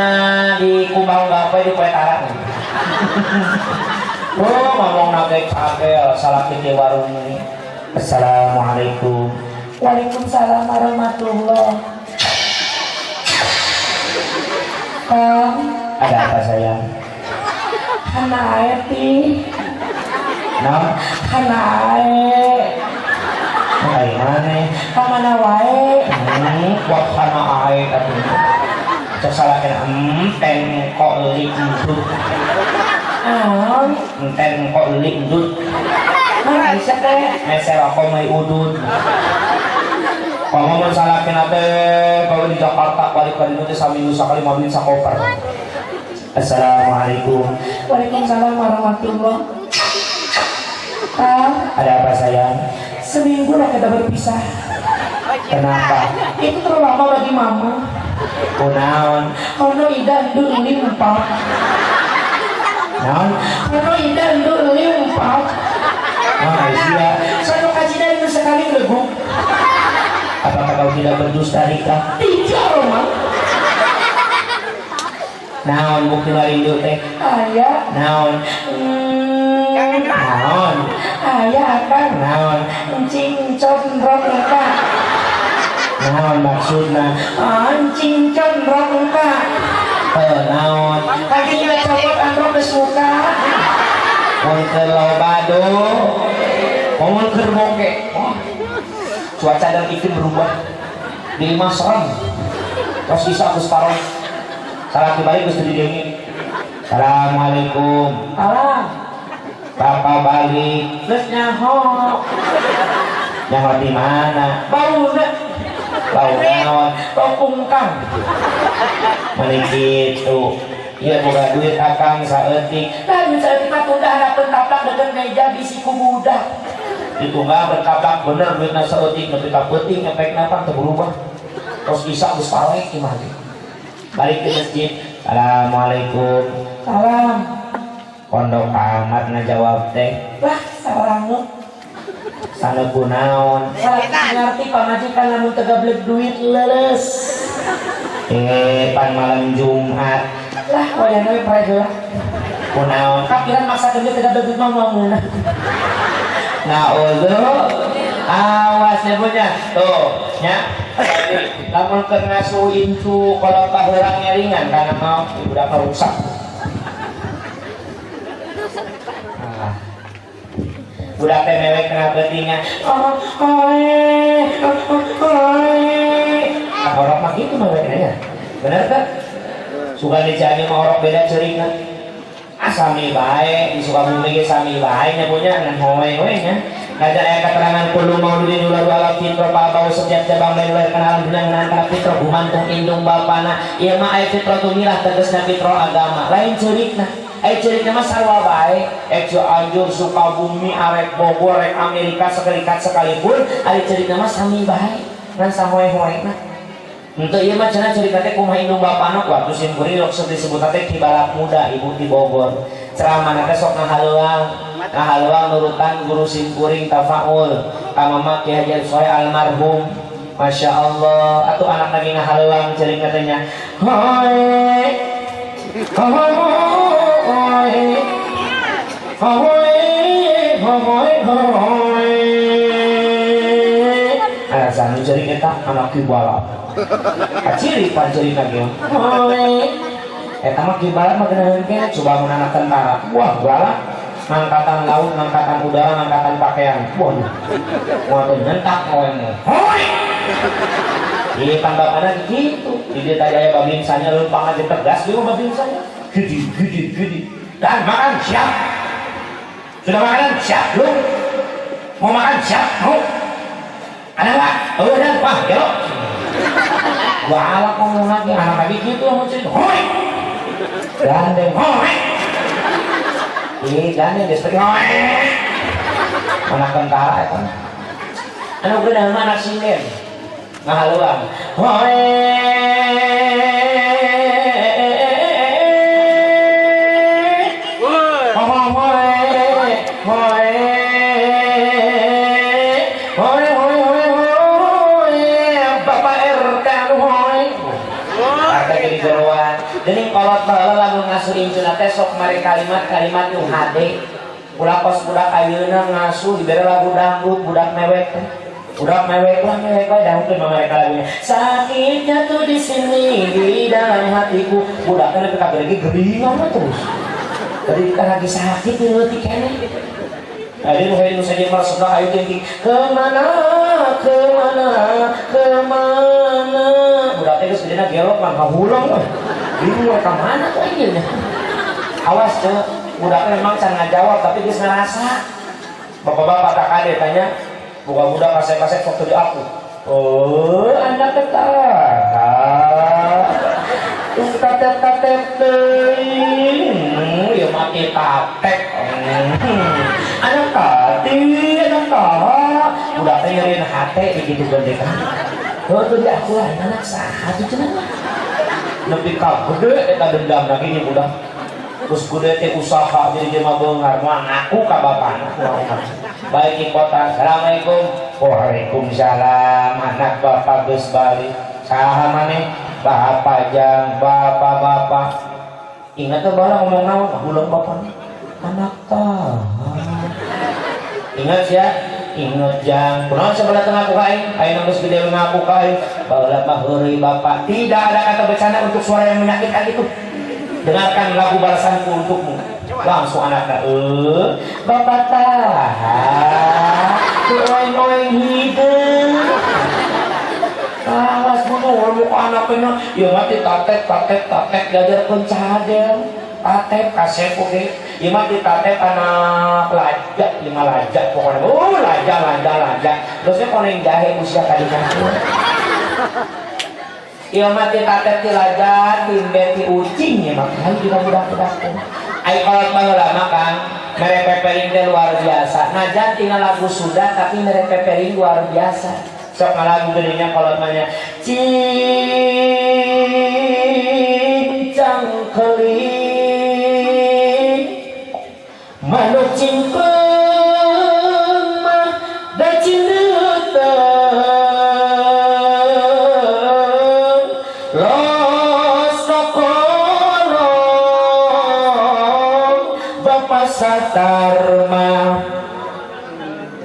di kumbang gape di poe tarang. Oh, ngomong ge cagel salaki di warung ini. Assalamualaikum. Waalaikumsalam warahmatullah. Kang, ada apa, sayang? Hana ae ti. Naon? Hana ae. Ai maneh? Ka mana wae? Buat hana ae atuh. Cek salakina enten kok eulik endut. Naon? Enten kok eulik endut. Mana bisa teh? Meser rokok mai udut. Kalau mun salakina teh kalau di Jakarta balik ka ditu teh saminggu sakali mobil sakoper. Assalamualaikum. Waalaikumsalam warahmatullah. Kang, ada apa, sayang? Seminggu lah kita berpisah. Kenapa? Itu terlalu lama bagi mama. Kunaon? Kono ida endur limpak. Naon? Kono ida endur limpak. Oh, Aisyah. Saya kajian itu sekali leguk. Apakah kau tidak berdusta, Rika? Tidak, Roma. Naon bukti rindu teh? Aya. Naon? Naon? Aya akan naon? Encing condrong ka. Naon maksudna? Encing condrong ka. Eh, naon? Kakinya copot androk geus muka. Mun keur loba do, mun keur boke. Wah, cuaca dan iklim berubah. Di imah serem. Terus bisa aku separuh. Salah balik geus teu didengin. Assalamualaikum. Salam. Bapak balik. Geus nyaho. Nyaho di mana? Bauna. Bau naon? Bau kungkang. Mending gitu. Iya, boga duit akang saeutik. Lah, duit saeutik mah tunda harapeun taplak deket meja bisi ku budak. Ditunggal berkaplak bener duitna saeutik, nepi ka peuting efekna pan teu berubah. Terus bisa geus palek imah ge. Balik ke masjid. Assalamualaikum. Salam. Pondok amat ngajawab teh. Lah, salangu. Sana kunaon? Salah ngerti pamajikan lamun teu gablek duit leuleus. Eh, pan malam Jumat. Lah, wayahna we pare geula. Kunaon? Kapiran maksakeun ge teu gablek duit mah moal ngeunah. Naudzu, awas ya punya tuh nya, lamun keur ngasuh incu kolot baheurang ngiringan karena mau udah rusak. Ah. Budak teh mewek tengah beutingnya, oh oh oh. Nah, orok mah gitu mewekna ya, bener tak? Suka di Cianjur mah orok beda ceurikna. Ah, sami bae di Sukabumi ge sami bae nya, punya ngan hoe we nya. Kaja aya keterangan kullu mauludin yuladu ala fitrah bau, setiap cabang bayi dilahirkan alam dunia ngeunaan kana fitrah gumantung indung bapana. Ieu mah aya fitrah milah, tegasna fitrah agama, lain ceurikna. Aya ceurikna mah sarua bae, ek Cianjur, Sukabumi, arek Bogor, rek Amerika Serikat sekalipun, ari ceurikna mah sami bae ngan sahoe-hoena. Untuk ieu mah cenah cerita teh kumaha indung bapana. Waktu sim kuring sok disebut teh Ki Balap Muda, ibu di Bogor. Ceramah teh sok ngahaluang, ngahaluang nurutan guru sim kuring tafaul ka mama Ki Haji Soleh almarhum. Masya Allah, atuh anak lagi ngahaluang ceurik katanya. Hoi hoi hoi hoi hoi. Alasan ceurik eta anak Ki Balap. Kaciri pan ceurik lagi. Hoi. Eta mah Ki Balap mah geunaheun keneh, coba mun anak tentara. Wah, galak. Angkatan laut, angkatan udara, angkatan pakaian. Wah, wah tuh nyentak kowe. Hoi. Iya, pan bapana gitu. Di dia tadi aya babinsanya lempang aja tegas dia mah babinsanya. Gede, gede, gede. Dan makan siap. Sudah makanan siap belum? Mau makan siap? Mau? Ada nggak? Oh, ada. Wah, gelok. Galak ngomong lagi, anak lagi gitu mau cerita. Hoi. Gandeng, hoi. Ih, gandeng dia seperti hoi. Anak tentara itu. Anu gede mah anak sinden. Ngahaluang. Hoi. Hoi hoi hoi hoi hoi hoi, Bapak RT anu hoi. Kata jadi gorowan. Dening kolot baheula lamun ngasuh incuna teh sok mare kalimat-kalimat nu hade. Ulah kos budak ayeuna ngasuh dibere lagu dangdut, budak mewek teh. Budak mewek lah, mewek wae dangdut mah mereka lagunya. Sakitnya tuh di sini di dalam hatiku. Budaknya nepi ka gede geuningan mah terus. Tadi kita lagi sakit di leutik keneh. Jadi nu nu saja maksudna ayu teuing kemana kemana kemana. Budak teh geus gedena gelok mah kahulang we. Bingung we ka mana tuh ieu nya. Awas ceu, budaknya memang can ngajawab tapi geus ngarasa. Bapak-bapak tak kade tanya, buka budak kasep-kasep waktu di aku. Oh, anak ketara. Tatep-tatep teuing, ya mati tatek. Anak tati, anak taha. Budak teh nyeriin hate begitu gede kan. Oh, tuh di aku lah, anak saha tuh cenah mah. Nepi ka gede eta dendam lagi nya budak. Terus gede teh usaha jadi jelema beunghar, moal ngaku ka bapana. Balik di kota, assalamualaikum. Waalaikumsalam, anak bapak geus balik. Saha maneh? Bapak jang, bapak-bapak. Ingat tuh bala ngomong naon, ulang bapak anak taha. Ingat ya, ingat jang. Kunaon sebelah tengah ku aing? Aing geus gede ngaku ka aing. Baheula mah heureuy bapak. Tidak ada kata bercanda untuk suara yang menyakitkan itu. Dengarkan lagu balasanku untukmu. Langsung anaknya, bapak tahan oeng-oeng hideung. Awas bunuh muka anaknya ya mati tatek tatek tatek diajarkeun cadel tatep kasep oge ieu mah ditatep anak laja lima laja pokoknya, oh, laja laja laja terusnya koneng jahe usia kadinya. Ieu mah ditatep ti laja timbe ti ucing ya mah hayu juga budak-budak teh. Ai kolot baheula mah, Kang, mere pepeling teh luar biasa. Najan tinggal lagu Sunda tapi mere pepeling luar biasa. Sok ngalagu geuning kolot mah nya. Cincang keling manuk cingkleung mah da cineuteung los kokolong Bapak Satarma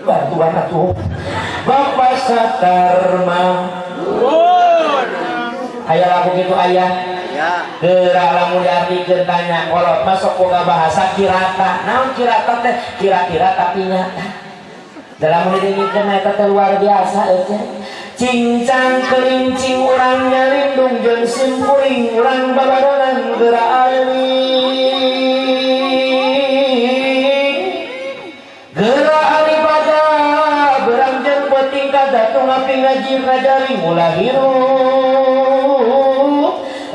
bantuan atuh Bapak Satarma. Aya lagu gitu aya. Ya. Geura lamun diartikeun tanya kolot masuk boga bahasa kirata. Naon kirata teh? Kira-kira tapi nyata. Dalam didengikeun eta teh luar biasa euy. Cincang kelincing urang nyalindung jeung simkuring urang babadonan geura aling. Geura ali baga berang jeung peuting kadatung api ngajir ngajaring ulah hirup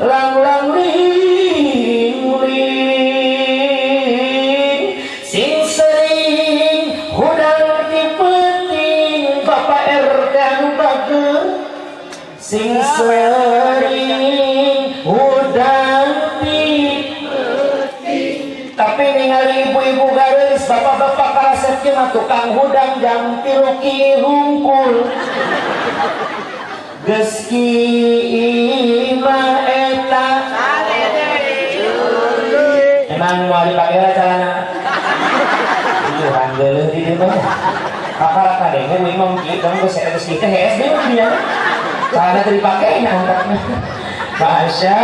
lang lang ling ling sing sering hudang ti peuting Bapak RT anu bager sing sering hudang ti tapi ningali ibu-ibu garis bapak-bapak karasep kieu mah tukang hudang jam 3 ki hungkul geus ki imah eta emang mau dipake lah celana tujuan geuleuh di dieu mah kakara kadenge we imam kieu kan geus geus kieu teh hees deui mah nya celana teu dipake nya angkatna. Masya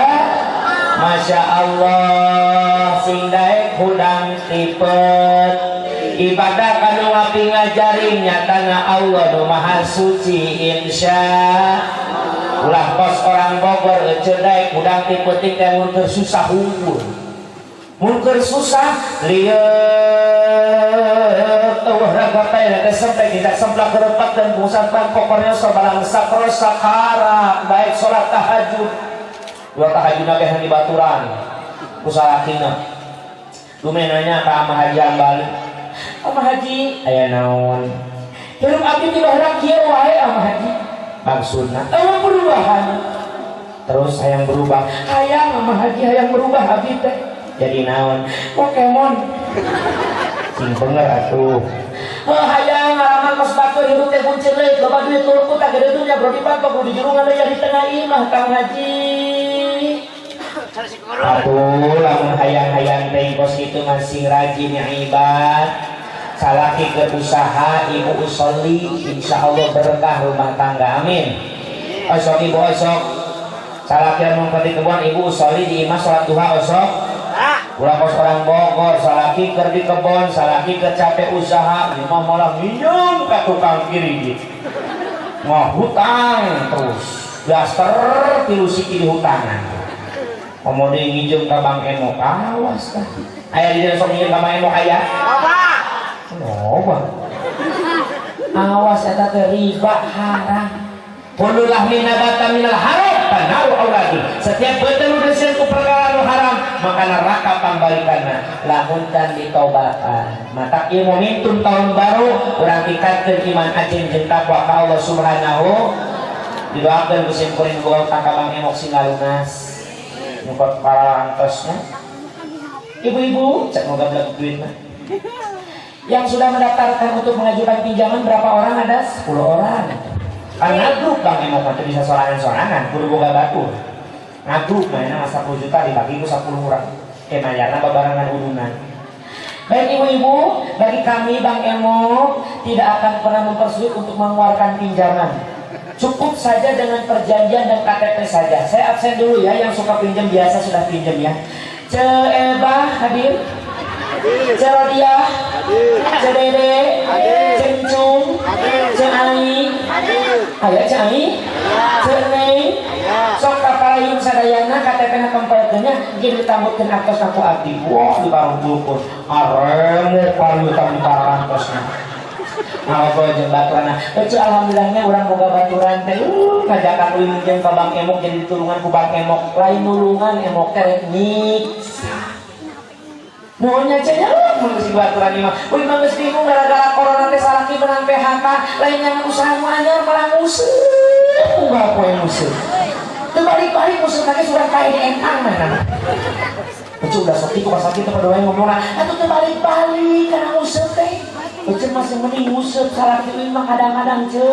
Masya Allah sing daek hudang tipet ibadah kanu ngapi ngajarin nyatana Allah nu maha suci insya ulah kos orang Bogor ece daek hudang tipeuting teh mun keur susah hungkul mun keur susah lieuk eueuh raga teh teh sampai tidak semplak kerepat dan bungsan pangkokornya sobalang sakro sakarak baik sholat tahajud dua tahajud nabi di baturan ku salakina lumayan nanya ka Ama Haji Ambali. Ama Haji, aya naon? Hirup abdi ti baheula kieu wae, Ama Haji. Maksudna eueuh perubahan terus hayang berubah hayang Ama Haji hayang berubah abdi teh jadi naon Pokemon sing bener atuh. Oh, hayang ngalaman kos batur hirup teh buncir leuit loba duit lurkut tah gede dunya bro dipantok bro dijurungan deui di tengah imah Kang Haji. Atuh lamun hayang-hayang teh kos kitu masing rajin ibad salaki ke usaha ibu usolli insyaallah berkah rumah tangga, amin. Osok ibu osok salaki anu di kebun ibu usolli di imah salat duha osok ulah kos orang Bogor salaki keur di kebon salaki keur capek usaha imah malah minum ka tukang kiri gitu ngahutang terus daster tilu siki di hutangan komo deui nginjem ka Bank Emok awas tah aya di dieu sok nginjem ka Bank Emok aya. Loba awas eta teh riba haram. Kullu lahmin nabata minal haram fannaru auladi. Setiap betul udah ku perkara nu haram maka neraka pambalikanna lamun dan ditobatan. Maka ieu momentum tahun baru urang tingkatkeun iman ajeng jeung takwa ka Allah Subhanahu. Didoakeun ku sim kuring boga utang ka Bank Emok sing lunas. Nyokot para antosnya. Ibu-ibu, cek moga belag duit mah. Yang sudah mendaftarkan untuk mengajukan pinjaman berapa orang ada? 10 orang. Kan ngagrup Bang Emok mah teu bisa sorangan-sorangan, kudu boga batur. Ngagrup mainnya mah 10 juta dibagi ku 10 orang. Mayarna babarengan udunan. Baik ibu-ibu, bagi kami Bank Emok tidak akan pernah mempersulit untuk mengeluarkan pinjaman. Cukup saja dengan perjanjian dan KTP saja. Saya absen dulu ya, yang suka pinjam biasa sudah pinjam ya. Ceebah hadir. Ceu Rodiah, Ceu Dede, Ceu Encung, Ceu Ai, aya Ceu Ai, Ceu Neng, sok kaparayun sadayana KTP na kempelkeun nya, jeung ditambutkeun artos ku abdi. Wah, dibarumpulkeun. Aremo pariutan diparantosna. Ngobrol jeung baturan. Ece, alhamdulillahnya urang boga baturan teh ngajakan ulin jeung ka Bang Emok, jadi ditulungan ku Bang Emok. Lain nulungan, Emok teh rek nyiksa. Maunya cenah mun geus baturan ieu mah. Uing mah geus bingung gara-gara corona teh salaki menang PHK, lain yang usaha nu anyar malah nguseup. Unggal poe nguseup. Teu balik-balik nguseup lagi surang kae di entang mah nama. Ece udah sok itu pas sakit pada wae ngomongna, atuh teu balik-balik karena nguseup teh. Ece masih mending nguseup, salaki uing mah kadang-kadang ce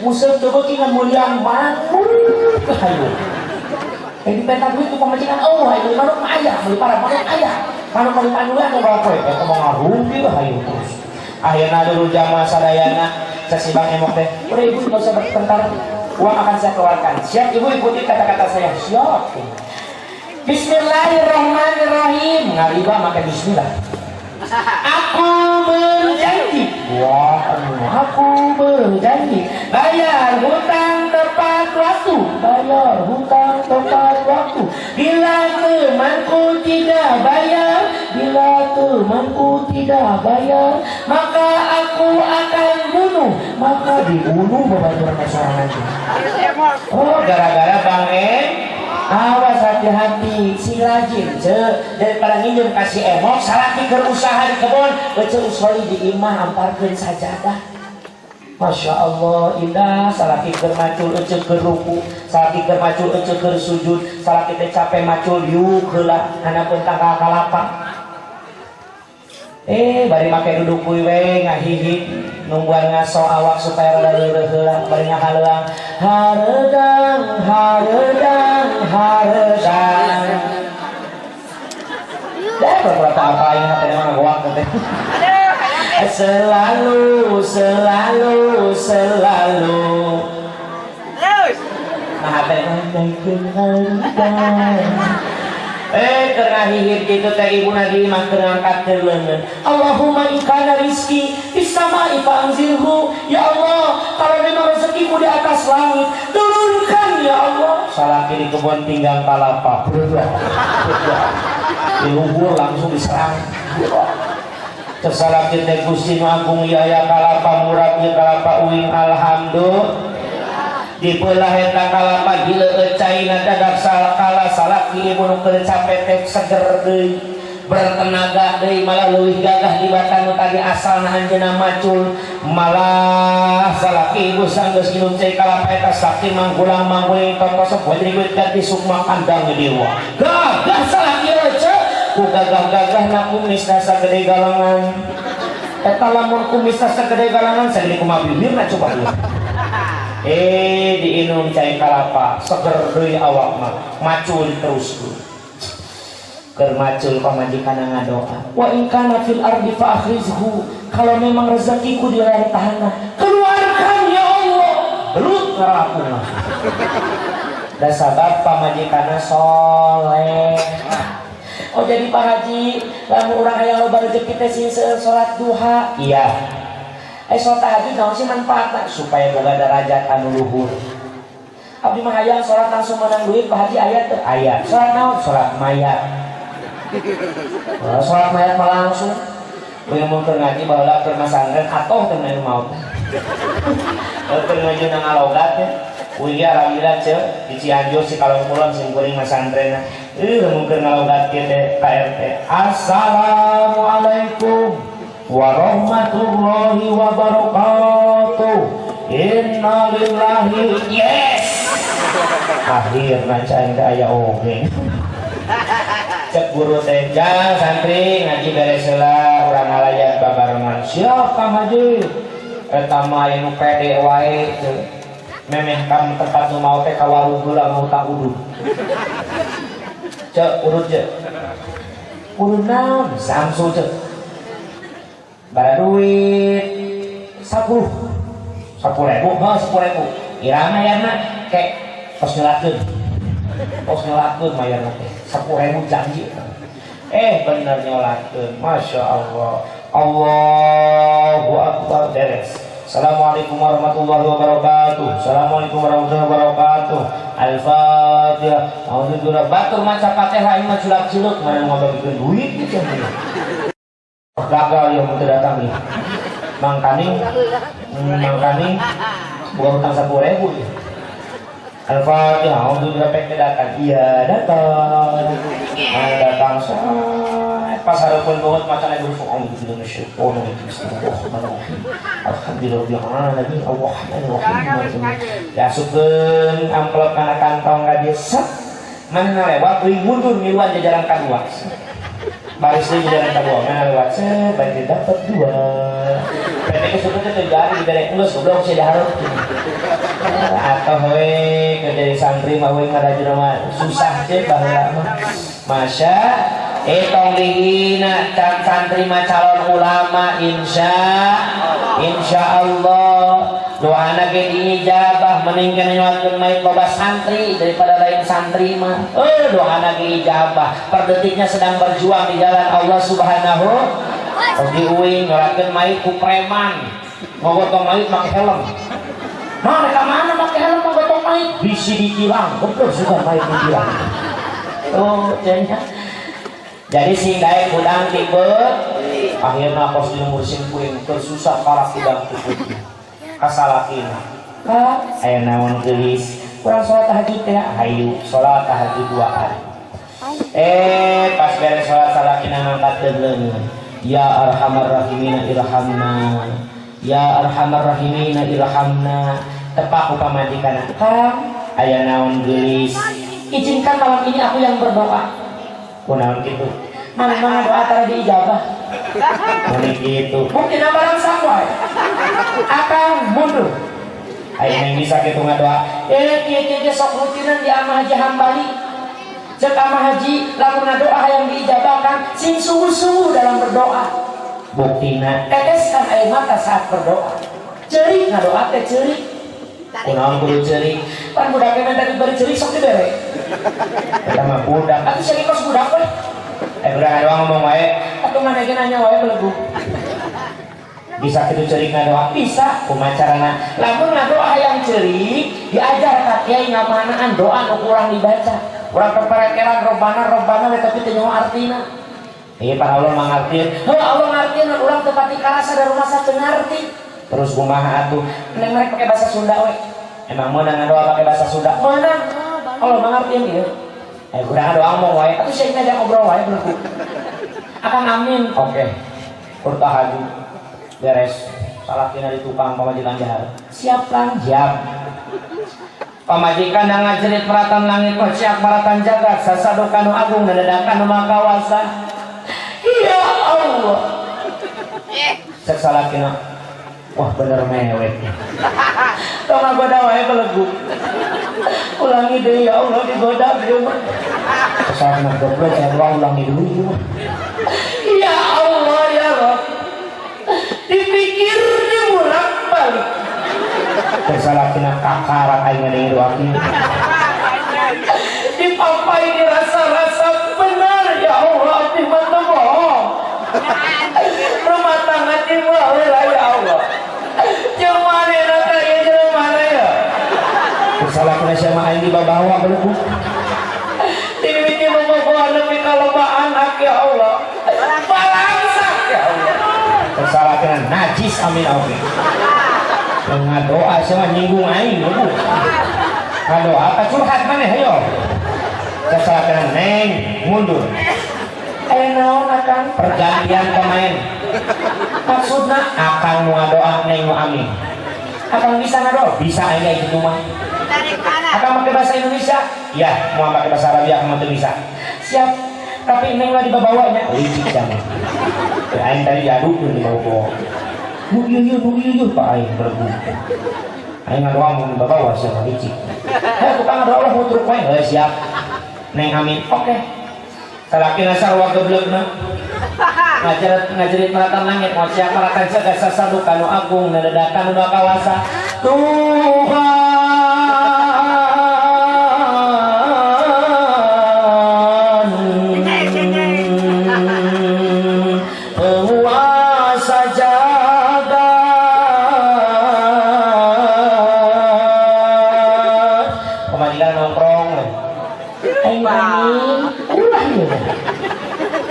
nguseup teu beuki ngan muliang manuk hayu. Eh, dipenta duit ku pamajikan, oh hayu manuk mah aya, meuli para manuk aya. Manuk meuli manuk anu bawa poe eta mah ngarugi lah hayu terus. Akhirna dulu jamaah sadayana cek si Bang Emok teh, udah ibu nggak usah bertengkar, uang akan saya keluarkan. Siap ibu ikuti kata-kata saya? Siap. Bismillahirrahmanirrahim. Ngariba make bismillah. Aku berjanji. Wah, aku berjanji bayar hutang tepat waktu. Bayar hutang tepat waktu. Bila temanku tidak bayar, bila temanku tidak bayar, maka aku akan bunuh. Maka dibunuh babaturan sorangan. Oh, gara-gara Bang M. Awas, hati-hati, sing rajin ce, daripada nginjem kasih Emok. Salaki keur usaha di kebon, ece usoli di imah amparkeun sajadah. Masya Allah, indah. Salaki keur macul, ece keur ruku. Salaki keur macul, ece keur sujud. Salaki teh capek macul, yuk heula handapeun tangkal kalapa. Eh, bari make duduk kuy we ngahihit, nungguan ngaso awak supaya rada leureut heula, bari ngahaleuang hareudang hareudang hareudang. Dah beberapa apa yang hati mah ngagoak teh. Selalu selalu selalu. Nah, hati mah. Eh, keur ngahihit kitu teh ibu lagi mah keur ngangkatkeun leungeun. Allahumma in kana rizki fis sama'i fa'anzilhu. Ya Allah, kalau memang rezekiku di atas langit, turunkan ya Allah. Salaki di kebun tinggang kalapa. Berdoa. Berdoa. Di luhur langsung diserang. Terus salaki teh, Gusti nu agung ya ya kalapa murab ieu kalapa uing, alhamdulillah. Dibelah eta kalapa, dileueut caina, dadak kala salaki ibu nu keur capek teh seger deui, bertenaga deui, malah leuwih gagah dibatan nu tadi asalna anjeunna macul. Malah salaki ibu sanggeus minum cai kalapa eta sakti manggulang mangguling totos poe duit ganti sukma kandang dewa gagah. Salaki ece ku gagah-gagah na kumisna sagede galengan eta. Lamun kumisna sagede galengan, sagede kumaha bibirna coba ieu? Eh, diinum cai kalapa, seger deui awak mah, macul terus. Keur macul, pamajikan ngadoa, wa in kana fil ardi fa akhrizhu. Kalau memang rezekiku di dalam tanah, keluarkan ya Allah. Belut ngarapu mah da sabab pamajikanna soleh. Oh, jadi Pak Haji, lamun urang aya loba rezeki teh sing seueur salat duha? Iya. Eh, salat tahajud naon sih manfaatna? Supaya boga derajat anu luhur. Abdi mah hayang salat langsung menang duit, Pak Haji, aya teu? Aya. Salat naon? Salat mayat. Oh, salat mayat mah langsung. Uing mun keur ngaji baheula keur masantren atoh teh nu maut. Keur ngaji nang ngalogat ya. Uing ge alhamdulillah ce di Cianjur Cikalong Kulon sing kuring masantren. Mun keur ngalogat kieu teh KRT. Assalamualaikum warahmatullahi wabarakatuh. Innalillahi, yes. Akhirna cai teh aya oge. Cek guru teh, "Jang santri, ngaji beres heula, urang ngalayat babarengan." "Siap, Kang Haji." Eta mah aya nu pede wae teu. Memeh ka tempat nu mau teh ka warung heula ngahutang udud. Cek urut cek. Urut naon? Samsu cek. Bara duit 10 10 ribu, oh 10 ribu. Iraha mayarna? Kek tos nyelakeun. Tos nyelakeun mayarna teh. 10 ribu janji. Bener nyolatkeun. Masya Allah. Allahu Akbar, beres. Assalamualaikum warahmatullahi wabarakatuh. Assalamualaikum warahmatullahi wabarakatuh. Al-Fatihah. Alhamdulillah. Batur maca Fatihah ini mah culak-culuk mana ngabagikeun duit gitu. Gagal ya mun teu datang nih. Mangkaning mangkaning bukan utang 10.000 ya. Al-Fatihah, alhamdulillah pek datang. Iya, datang. Nah, datang pas hareupeun banget maca lagi huruf a'udzu billahi minasyaitonir rajim. Bismillahirrahmanirrahim. Alhamdulillahirabbil alamin arrahmanir rahim. Diasupkeun amplop kana kantong ka dieu set. Mana lewat euy mundur miluan jajaran kadua. Baris deui jajaran kadua, mana lewat set baik dapat dua. Pendek kesuku teh teu jadi dibere geus goblok sia dihareup. Atau we keur jadi santri mah we ngarajuna mah susah sih baheula mah. Masya tong dihina can santri mah calon ulama insya insya Allah doana ge diijabah mending kana nyolatkeun mayit loba santri daripada lain santri mah doana ge ijabah per detiknya sedang berjuang di jalan Allah Subhanahu. Terus diuing nyolatkeun mayit ku preman ngogotong mayit make helm. Nah, mereka mana make helm ngogotong mayit bisi ditilang, betul sudah mayit ditilang. Oh, jadinya jadi sing daek hudang tipe akhirnya kos di lembur sim kuring keur susah karak hudang tipe kasalakina. Ka aya naon geulis kurang sholat tahajud teh, hayu sholat tahajud dua kali. Pas beres sholat salakina ngangkat leungeun, ya arhamar rahimin irhamna, ya arhamar rahimin irhamna. Tepak ku pamajikan, kang aya naon geulis, izinkan malam ini aku yang berdoa. Kunaon gitu, mana mana doa tara diijabah. Mun gitu mungkin barang wae akan mundur. Ayo yang bisa gitu ngadoa kieu kieu sok rutinan di Amah Haji Hambali. Cek Amah Haji lamun doa yang diijabahkan sing sungguh-sungguh dalam berdoa, buktina teteskan air mata saat berdoa, ceurik ngadoa teh ceurik. Kunaon kudu ceurik? Pan budak minta diberi ceurik sok dibere. Eta mah budak atuh sia kos budak we. Budak ngadoa ngomong wae atuh mana ge nanya wae belegu. Bisa kitu ceurik ngadoa? Bisa. Kumaha carana? Lamun ngadoa hayang ceurik diajar ka kiai ngamanaan doa nu kurang dibaca. Urang peperekeran robbana robbana we tapi teu nyaho artina. Iya, Pak, Allah mangartieun. Heuh, Allah ngartieun urang teu pati karasa da rumasa teu ngarti. Terus kumaha atuh? Neng mereka pakai bahasa Sunda we. Emang meunang ngadoa pakai bahasa Sunda? Meunang. Allah mangartieun ieu. Urang ngadoa ngomong wae atuh sia ngajak ngobrol wae belegu. Akan amin. Oke. Kur tahajud. Beres. Salakina di tukang pamajikan jahar. Siap lang, siap. Pamajikan yang ngajerit meratan langit siap maratan jagat sasaduka nu agung dadakan nu makawasa. Ya Allah. Cek salakina. Wah bener mewek. Tong ngagoda wae belegu. Ulangi deui ya Allah digoda deui mah. Salakina goblok saya ulangi dulu ieu mah. Ya Allah ya Rabb. Dipikir dibolak balik. Salakina kakarak aing ngadengin doa kieu. Dipampai dirasa-rasa benar ya Allah abdi mah teu bohong. Rumah tangga ti heula ya Allah. Jeung manehna teh ieu jeung mana ya? Salakina sia mah aing dibabawa belegu. Dimimiti bobogohan nepi ka loba anak ya Allah. Balangsak ya Allah. Salakina najis amin oke. Ngadoa sia mah nyinggung aing belegu. Ngadoa ka curhat maneh hayo. Salakina neng mundur. Aya naon akan pergantian pemain. Maksudna akang nu ngadoa neng nu amin. Akang bisa ngadoa? Bisa aing gitu mah. Akang pakai bahasa Indonesia? Iya, mau pakai bahasa Arabia akang mah teu bisa. Siap. Tapi neng lah dibawanya. Licik jangan. Ya, aing tadi diadukeun di bawah. Nu ieu ieu nu ieu ieu Pak aing bergu. Aing ngadoa mau dibawa siapa licik. Heh tukang ngadoa lah mutruk wae. Heuh siap. Neng amin. Oke. Salakina sarua gebleugna. Ngajarit ngajerit maratan langit mau siap maratan jagat sasaduka nu agung nadadakan nu kawasa. Tuhan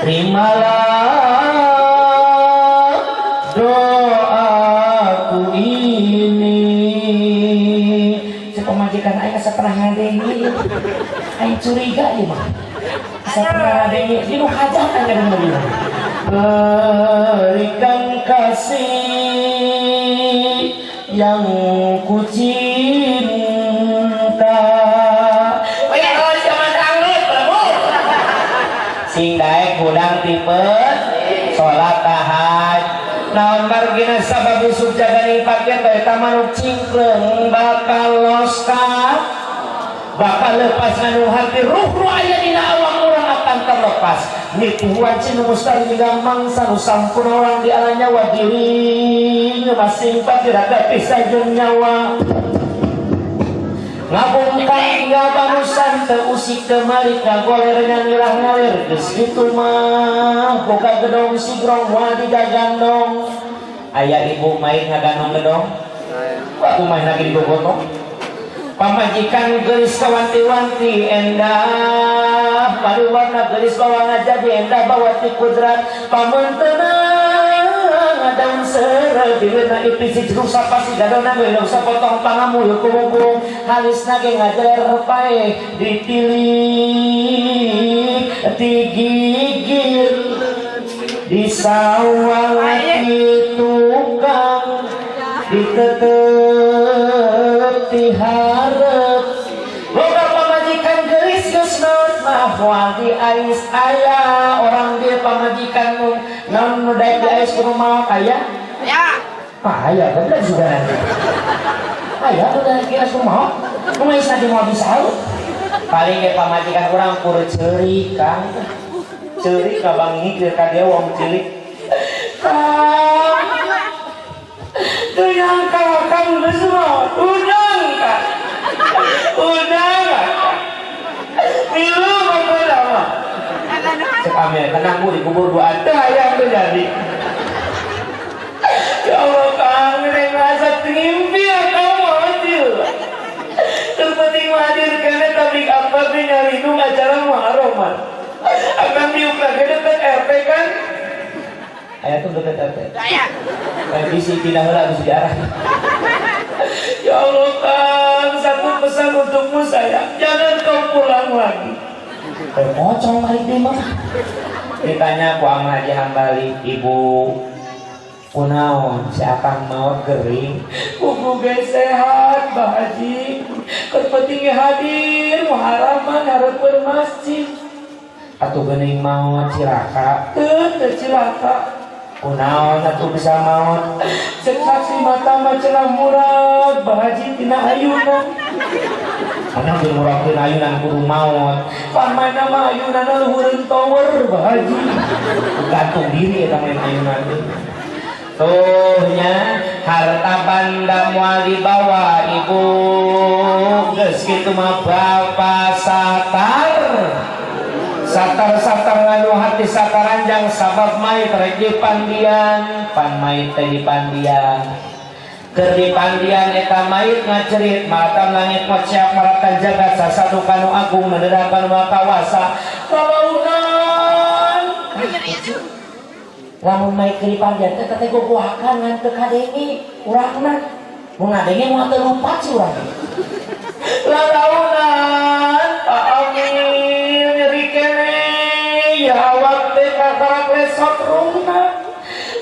Terimalah doaku ini. Si pamajikan aing asa pernah ngadenge. Aing curiga ieu mah. Asa pernah ngadenge di nu hajat aing ngadenge. Berikan kasih yang ku cinta. Oke, kalau zaman dangdut, Prabu. Sing daek hudang tipe salat tahajud. Naon margina sabab isuk jaganing pakir eta manuk cingkleung bakal los ka bakal lepas nganu hati ruh ruh aya dina awak urang akan terlepas. Nitih wanci nu mustahil hingga mangsa nu sampurna orang di ala nyawa diri masing patiraga pisah jeung nyawa. Ngabungkang tinggal barusan teu usik teu malik ngagoler nyangilah ngalir geus kitu mah boga gedong sigrong moal digagandong. Aya ibu main ngagandong gedong waktu main lagi digogotong. Pamajikan geulis kawanti-wanti endah pariwarna geulis bawa ngajadi endah bawa ti kudrat pamunteuna daun seureuh bileuna ipis si jeruk sapasi gadona geuleuh sapotong pangamul kumungkung halisna ge ngajeler pae ditilik digigir di sawah di tukang ditetep diharep boga pamajikan geulis geus maot mah moal diais aya orang dia pamajikan nu naon nu daek diais kudu maot aya. Ya. Ah, aya bener juga nanti aya nu daek diais kudu maot nu ngais lagi moal bisa paling ge pamajikan urang kudu ceurik Kang ceurik ka bangik ka dia wong cilik Kang teu nyangka Kang geus maot udang Kang udang milu pokona mah cek Amir tenang bu dikubur dua teu hayang teu jadi. Ya Allah Kang ini ngerasa ngimpi akang maot ieu. Terpenting mah hadir kene tablik akbar di nyarindung acara Muharraman akan diuk lagi deket RT kan. Aya tuh deket RT. Ya. Bisi pindah heula bisi diarah. Ya Allah Kang, satu pesan untukmu saya, jangan kau pulang lagi. Pocong balik deui mah. Ditanya ku Ama Haji Hambali, ibu kunaon si akang maot gering? Kuku ge sehat, Bah Haji. Keur penting hadir Muharraman hareupeun masjid. Atuh geuning maot cilaka. Teu teu cilaka. Kunaon atuh bisa maot? Cek saksi mata mah cenah murag Bah Haji tina ayunan. Mana geus muragkeun ayunan kudu maot. Pamana mah ayunanna luhureun tower Bah Haji. Gantung diri eta main ayunan teh. Tuh nya harta banda moal dibawa ibu geus kitu mah bapa satar satar-satar nganu hati sataranjang sabab mait rek dipandian pan mait teh dipandian keur dipandian eta mait ngacerit mata langit ngociak maratan jagat sasatu kanu agung menedang kanu maha kawasa kalaunan. Lamun mait keur dipandian teh teh gogohakan ngan teu kadenge urangna mun ngadenge moal teu lumpat si urang. Lalaunan Pak Amir nyeri kene ya awak teh kakarak lesot rungna.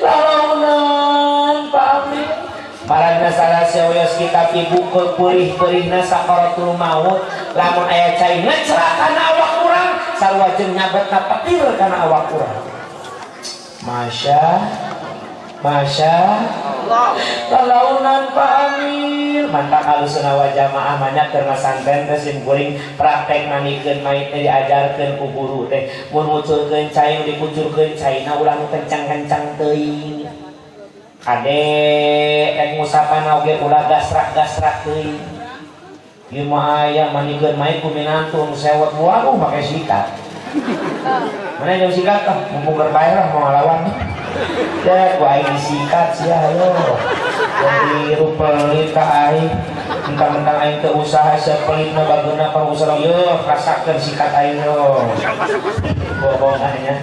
Lalaunan Pak Amir Marana salah sawios kitab ibu purih-purihna sakaratul maut lamun aya cai ngecerak kana awak urang sarua jeung nyabetna petir kana awak urang. Masya Masya Allah. Lalaunan Pak Amir mantap alusna wa jamaah banyak keur masanten teh sim kuring praktek manikeun mait teh diajarkeun ku guru teh mun ngucurkeun cai dikucurkeun caina ulah nu kencang-kencang teuing kade rek ngusapan oge ulah gasrak-gasrak teuing ieu mah aya manikeun mait ku minantu nu sewot waduh make sikat mana yang sikat ah mumpung berbayar lah mau ngalawan ya ku aing disikat sia ayo jadi rupelit ka aing mentang-mentang aing teu usaha sia pelit mah bageuna pangusaha yeuh rasakeun sikat aing yo bohong nya.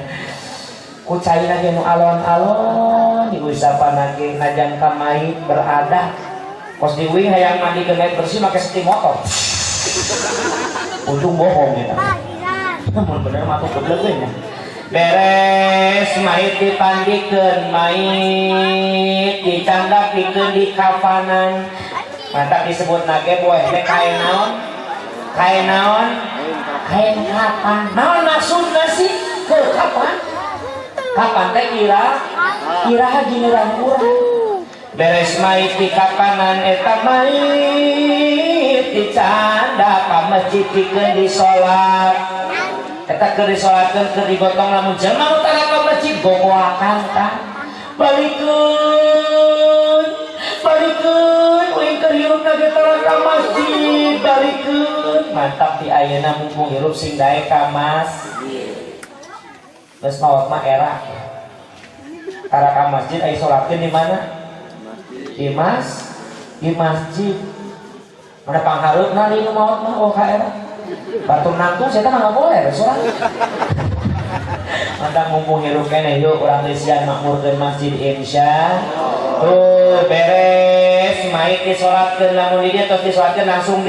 Ku caina ge nu alon-alon diusapan ge najan ka mayit berada. Kos di uing hayang mandi ke air bersih make setim motor. Untung bohong ya. Namun bener mah tuh geblek we nya. Beres mayit dipandikeun, mayit dicandak dikeun di kafanan. Mantap disebut nage boeh teh kain naon? Kain naon? Kain kapan? Naon maksudna sih? Ke kapan? Kapan teh kira? Iraha giliran urang. Beres mayit di kapanan eta mayit dicandak ka masjid pikeun disolat. Eta keur disolatkeun, keur digotong, lamun jelema nu tara ka masjid gogoakan kan. Balikeun, balikeun, uing keur hirup ge tara ka masjid, balikeun. Mantap di ayeuna mumpung hirup sing daek ka masjid. Geus maot mah era. Tara ka masjid, aya salatkeun di mana? Di masjid. Mana panghareupna li nu maot mah, oh ka era. Batur nangtung saya mah nggak boleh sorang. Mantap mumpung hirup keneh, yuk urang leusian makmurkeun masjid, insya. Tuh beres mayit disolatkeun, lamun di dieu tos disolatkeun langsung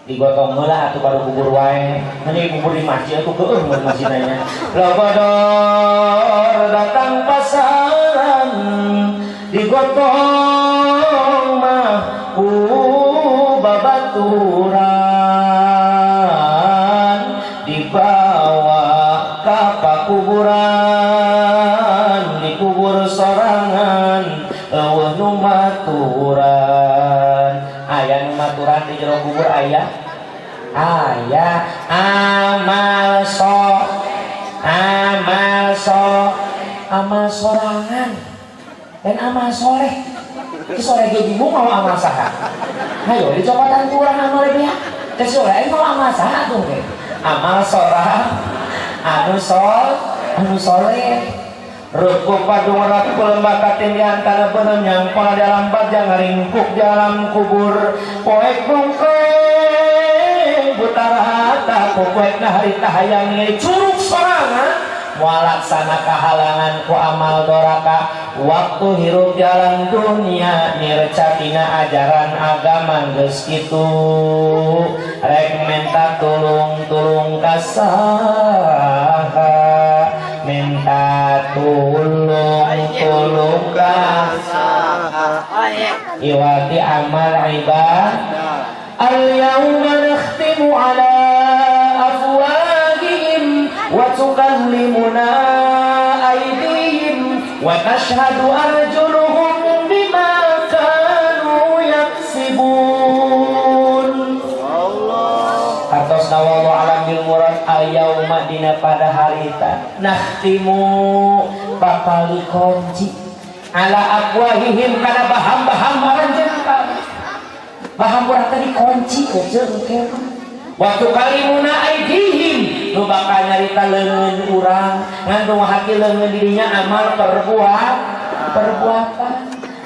digotong heula atuh, baru kubur wae. Ini kubur di masjid atuh keueuh mun masjidnya. Logodor datang pasaran digotong mah ku babaturan, dibawa ka pakuburan, dikubur sorangan, eueuh nu maturan. Aya nu maturan di jero kubur? Aya, aya amal so amal so amal sorangan dan amal soleh. Ki soleh ge bingung mau amal saha. Ayo dicokotan ku urang amal dia teh soleh mau amal saha tuh ge. Amal sorang anu sol anu soleh. Ruku padung rakul makatin di antara benem nyangkol dalam bajang ringkuk dalam kubur, poek bungkeng butar hata poek harita hayang ngiri curug sorangan, moal laksana kahalangan ku amal doraka waktu hirup jalan dunia, nircatina ajaran agama. Geus kitu rek minta tulung, tulung ka saha? Minta tulung, tulung ka iwati amal ibadah. Al yauma nakhtimu ala afwahihim wa tukallimuna aydihim wa tashhadu arjuluhum bima kanu yaksibun. Artos wallahu alam bil murad. Al yauma dina pada harita, nakhtimu bakal dikunci, ala afwahihim kana baham-baham aranjeun, baham urang tadi kunci aja engke mah. Waktu kalimuna aidihim nu bakal nyarita leungeun urang, ngandung hati leungeun dirinya amal perbuatan.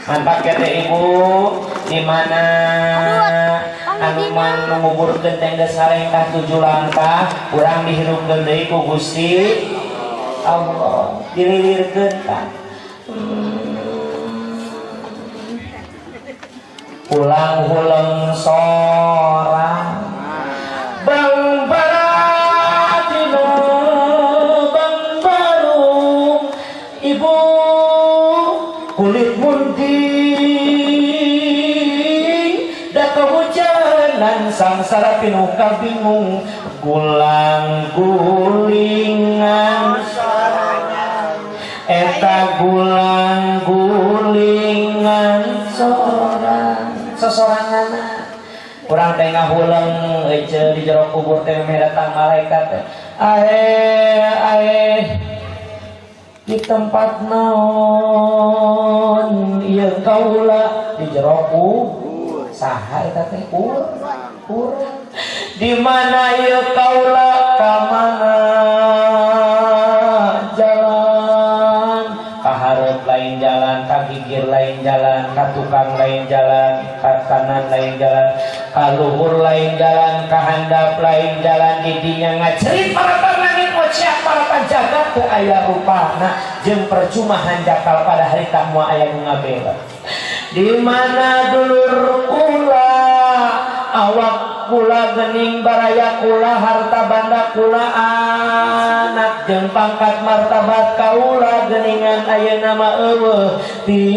Mantap kata ibu di mana anu mang nguburkeun teh geus ngalengkah tujuh langkah, urang dihirupkeun deui ku Gusti Allah, dililirkeun kan. Pulang huleng sorang bang baratino bang barung ibu kulit munting da kehujanan sangsara pinuh kabingung gulang gulingan eta gulang gulingan sorang sesorangan. Urang teh ngahuleng ece di jero kubur teh, memeh datang malaikat teh, ae ae, di tempat naon ieu kaula? Di jero kubur saha eta teh? Urang di mana ieu kaula? Ka mana jalan? Ka hareup lain jalan, ka gigir lain jalan, ka tukang lain jalan, ka kanan lain jalan, ka luhur lain jalan, ka handap lain jalan. Didinya ngacerit paratar langit, ngociak paratar. Pan jagat teu aya rupana jeung percuma hanjakal pada harita moal aya nu ngabela. Di mana dulur kula, awak kula gening, baraya kula, harta banda kula, anak jeung pangkat martabat kaula geningan ayeuna mah euweuh tiris,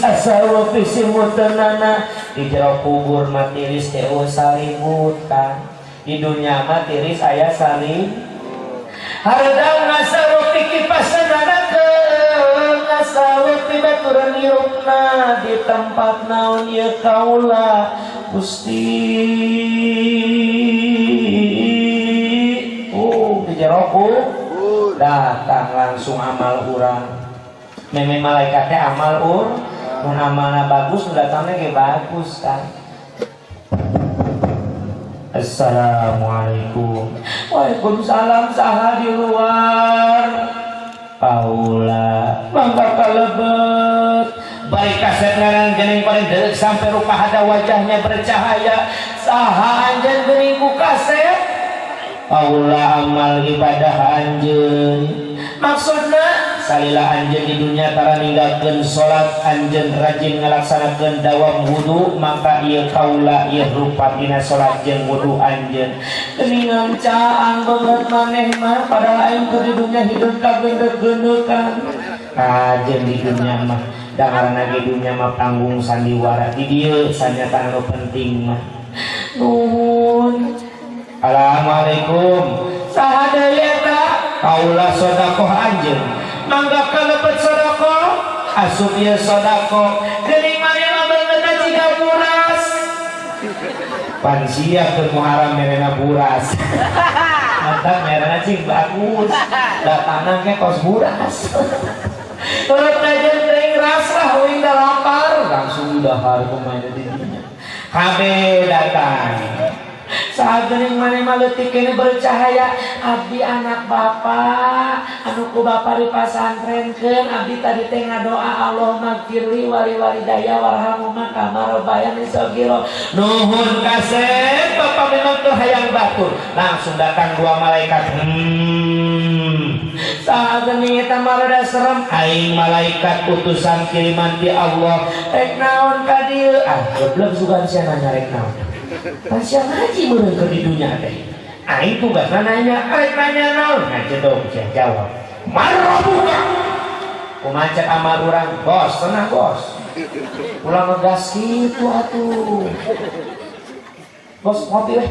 asa pisimuteunana di jero kubur mah tiris teh euweuh salimutan. Di dunia mah tiris aya salim. Hareudang ngasawuk ti kipasanana, ngasawuk ti baturan hirupna, di tempat naon ieu kaula Gusti? Oh, di jero kubur datang langsung amal urang. Meme malaikatnya amal ur mun amalna bagus, nu datangnya ge bagus kan. Assalamualaikum. Waalaikumsalam. Saha di luar? Kaula. Mangga kalebet. Baik kasep ngaran gening paling deuk sampai rupa hada wajahnya bercahaya. Saha anjeun geuning ku kasep? Kaula amal ibadah anjeun. Maksudna, salila anjeun di dunia tara ninggalkeun salat, anjeun rajin ngalaksanakeun dawam wudu, maka ieu kaula ieu rupa dina salat jeung wudu anjeun. Geuningan caang banget maneh mah, padahal aing keur di dunia hidup kagendeg-gendekan. Kajeun di dunia mah da ngaranna ge dunia mah panggung sandiwara, di dieu sanyatana nu penting mah. Nuhun. Assalamualaikum. Saha deui eta? Kaula sedekah anjeun. Mangga kalebet sedekah. Asup ieu sedekah. Geuning maneh mah beungeutna jiga buras. Pan sia keur muharam merena buras. Mantap merena cing bagus. Datangna ke kos buras. Turut kajeun teuing rasah uing da lapar, langsung dahar kumaha di dinya. Kabeh datang. Saat geuning maneh mah leutik keneh bercahaya, abdi anak bapak anu ku bapak dipasantrenkeun, abdi tadi teh ngadoa Allahumma gfirli wali walidayya warhamhuma kama rabbayani shaghira. Nuhun kasep, bapak memang teu hayang batur. Langsung datang dua malaikat. Saat geuning eta mah rada serem, aing malaikat utusan kiriman ti Allah, rek naon ka dieu? Ah, goblok, sugan sia nanya rek naon. Pan sia ngaji meureun keur di dunia teh. Aing tugasna nanya, rek nanya naon? Ngajedog sia jawab. Marrabuka. Kumaha cek amal urang? Bos, tenang bos. Ulah ngegas kitu atuh. Bos ngopi weh.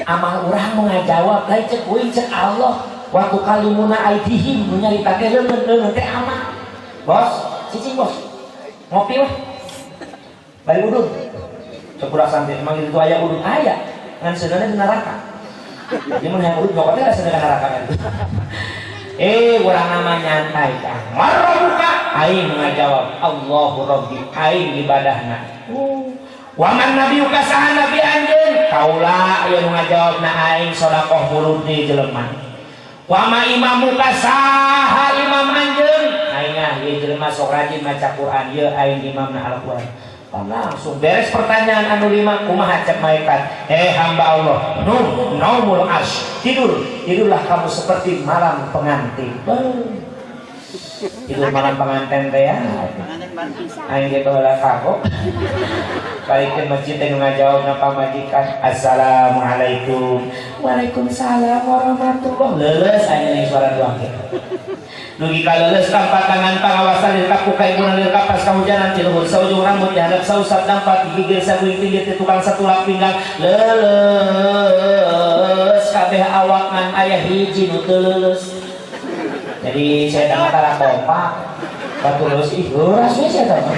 Amal urang mau ngajawab, lain cek uing, cek Allah. Waktu kalimuna aidihim nu nyarita teh leungeun-leungeun teh amal. Bos, cicing bos. Ngopi weh. Bari udud. Cek urang santai, emang itu aya udud aya. Ngan sebenarnya di neraka. Jadi mun hayang udud nyokotnya sebenarnya neraka kan. Urang nama nyantai kan. Marrabuka aing ngajawab Allahu Rabbi, aing ibadahna. Waman nabiyuka, saha nabi anjeun? Kaula ieu nu ngajawabna, aing sedekah mulut di jelema. Wama imamuka, saha imam anjeun? Aing ah ieu jelema sok rajin maca Quran, ieu aing imamna Al-Quran. Langsung beres pertanyaan anu lima, kumaha cek malaikat? Eh, hamba Allah, num naumul arsy, tidur, tidurlah kamu seperti malam pengantin. Beuh. Tidur malam pengantin teh ya. Aing ge baheula kagok. Balik ke masjid teh nu ngajawab na pamajikan. Assalamualaikum. Waalaikumsalam warahmatullah. Leuleus aing ning suara doang ge. Dugi ka leuleus tanpa tangan pangawasan lilkap ku kaibunan lilkap pas kahujanan ti luhur saujung rambut di handap sausap dampat di gigir saguing pinggir ti tukang satulak pinggang leuleus kabeh awak ngan aya hiji nu teu leuleus. Jadi saya tara kompak batu leuleus, ih heuras we sia mah.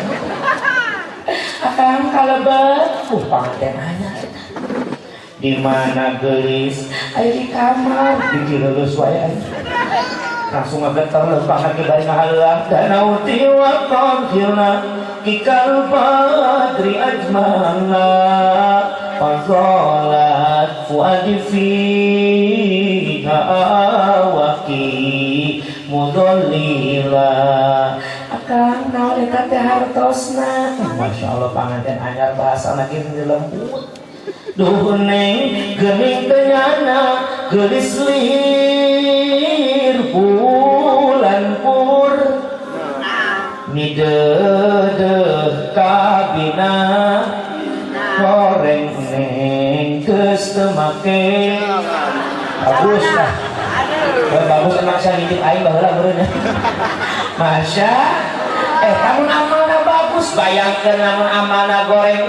Akang kalebet, panganten anyar. Di mana geulis? Aya di kamar, di leuleus wae aing. Langsung ngegeter lempang ke bari ngahaleuang danauti wa qahirna kikal badri ajmala fazalat fuadi fiha waqi mudallila. Akang, naon eta teh hartosna? Masya Allah, panganten anyar bahasa lagi lembut. Duh neng, geuning teu nyana geulis lir bulan pur mideudeuh kabina goreng neng geus teu make. Bagus lah. Eh, bagus, emang saya ngintip aing baheula meureun ya. Masya, eh, lamun amalna bagus, bayangkeun lamun amalna goreng,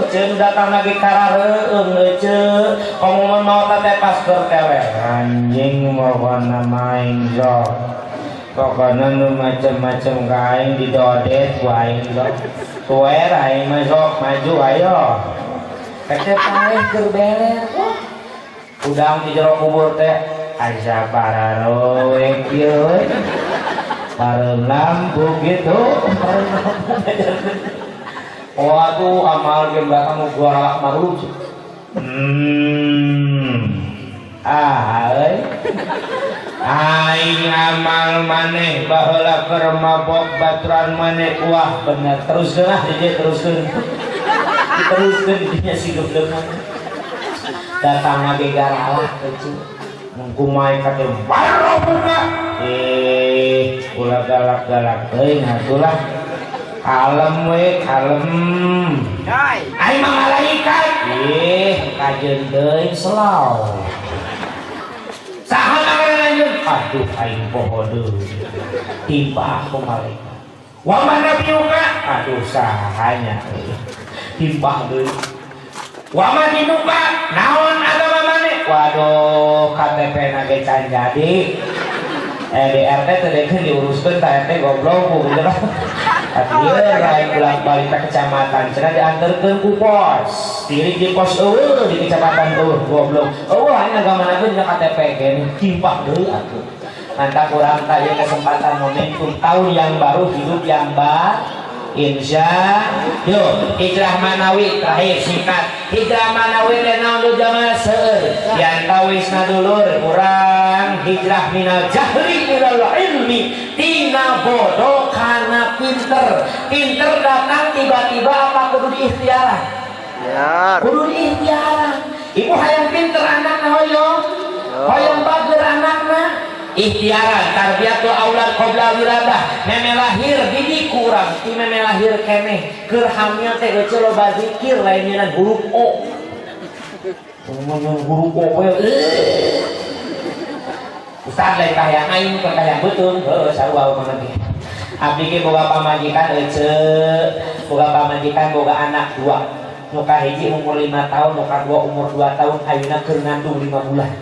ceun datang lagi karareueung ceu komo mau teh pas keur teler anjing pokona main sok, pokona nu macem-macem ka aing didodet ku aing. Sok tuer aing mah, sok maju, ayo. Teh paling keur beler udang di jero kubur teh asa pararoek ieu we. Pareum lampu gitu, pareum lampu. Waduh, amal ge belakang gua ralak marulu. Ah, euy. Aing amal maneh baheula keur mabok baturan maneh, wah bener, teruskeun lah di teruskeun. Diteruskeun dinya si geblek mah. Datang ge garalak kecil. Kumaha kate buka. Eh, ulah galak-galak teuing atulah. Kalem we, kalem. Aing mah malaikat. Ih, kajeun teuing selau. Saha ngaran anjeun? Aduh, aing poho deui. Timpah ku malaikat. Wa man nabiyuka? Aduh, sahanya. Timpah deui. Wa man dinuka? Naon agama maneh? Waduh, KTP na ge can jadi. Eh, di RT teh dekeun diuruskeun ta RT goblok ku gitu lah. Atuh aing bolak-balik ka kecamatan, cenah dianterkeun ku pos. Diri di pos eueuh, di kecamatan eueuh, goblok. Eueuh aing agama ge dina KTP ge timpah deui atuh. Mantap, kurang tah kesempatan momentum tahun yang baru, hidup yang baru. Insya, yuk hijrah manawi terakhir singkat. Hijrah manawi teh naon nu jamaah? Seueur diantawisna dulur urang hijrah minal jahli ilal ilmi, tina bodoh kana pinter. Pinter datang tiba-tiba apa kudu diikhtiaran? Biar. Kudu diikhtiaran. Ibu hayang pinter anakna, hoyong hoyong bager anakna, ikhtiaran. Tarbiyatul aulad qabla wiladah, meme lahir didik kurang ti meme lahir keneh, keur hamil teh geuceu loba zikir, lain nyeunaan huruf O. Ngomong huruf O we. Ustaz, lain kahayang aing keur kahayang beuteung heueuh sarua mah ge. Abdi ge boga pamajikan ece, boga pamajikan boga anak dua, nu kahiji umur 5 tahun, nu kadua umur 2 tahun, ayeuna keur ngandung 5 bulan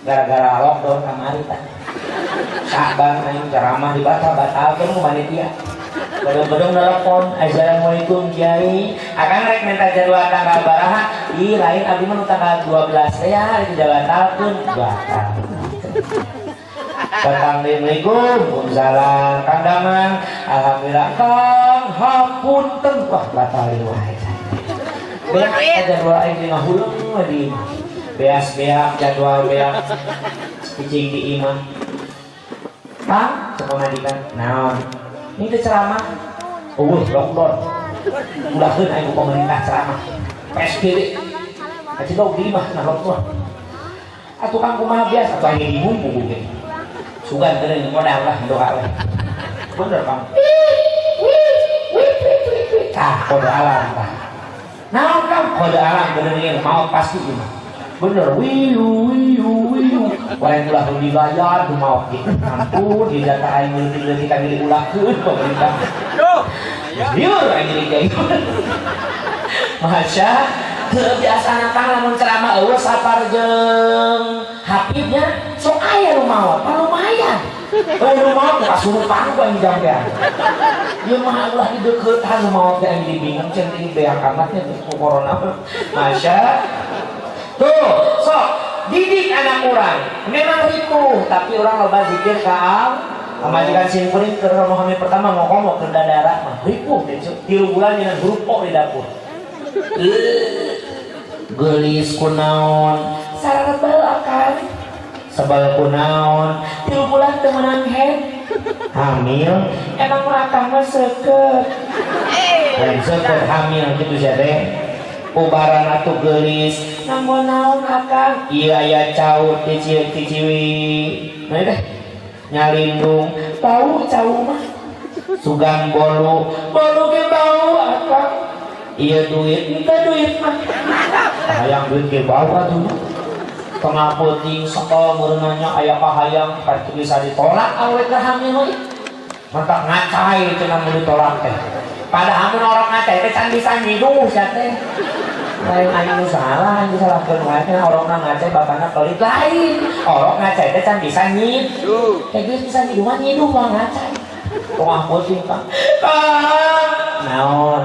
gara-gara lockdown kamari tah. Saban aing ceramah dibatal-batalkeun ku panitia. Bedong-bedong nelpon, "Assalamualaikum Kiai, akang rek minta jadwal tanggal baraha?" "Ih, lain, abdi mah nu tanggal 12 ya, dibatalkeun." Batal. Datang, "Assalamualaikum." "Waalaikumsalam, Kang Damang." "Alhamdulillah, Kang. Hapunten." Wah, batal deui wae. Beak jadwal aing di ngahuleng we di imah. Beas-beak jadwal beak. Cicing di imah. "Kang," cek pamajikan, "naon?" "Ini teh ceramah." "Eueuh, lockdown. Ulahkeun aing ku pemerintah ceramah. PSBB. Aci dog di imah nah lockdown." "Atuh Kang, kumaha biasa?" "Atuh aing bingung buku ge. Sugan teu modal lah doa we." "Bener, Kang." Tah, kode alam tah. Naon, Kang? Kode alam bener ieu mau pasti ieu mah. Bener, wiu wiu wiu. Wareng ulah nu dibayar nu maot gitu. Ampun, di data aing leutik-leutik kami diulahkeun pemerintah. Liur aing jadi kiai. Masya, biasana Kang lamun ceramah eueuh sapar jeung hafidnya sok aya nu maot, pan lumayan. Oh, nu maot kasurupan ku aing jam teh. Ieu mah ulah dideuketan nu maot teh, aing jadi bingung cenah ieu beak amatnya ku corona. Masya. Tuh, sok didik anak urang. Memang ripuh, tapi urang loba zikir ka Allah. Pamajikan sim kuring keur hamil pertama ngokomo keur dadara mah ripuh deh, cuk. 3 bulan nyeunaan huruf O di dapur. Geulis kunaon? Sarebel akan. Sebel kunaon? 3 bulan teu meunang head. Hamil, emang mah akang mah seukeut. Lain seukeut hamil gitu sia teh. Ubaran atuh geulis. Nanggo naon akang? Ieu aya cau ti ciwi. Nah teh nyalindung bau cau mah. Sugan bolu, bolu ge bau akang. Ieu duit, henteu duit mah. Hayang duit ge bau atuh. Tengah peuting sekel meureunanya aya kahayang kan bisa ditolak awe teh hamil we. Mantak ngacai cenah mun ditolak teh. Padahal mun orang ngacai teh can bisa nyiduh sia teh. Lain aing nu salah, aing disalahkeun wae teh orokna ngacai bapana pelit lain. Orok ngacai teh can bisa nyiduh. Teh geus bisa nyiduh mah nyiduh mah ngacai. Tengah peuting Kang. Kang, naon?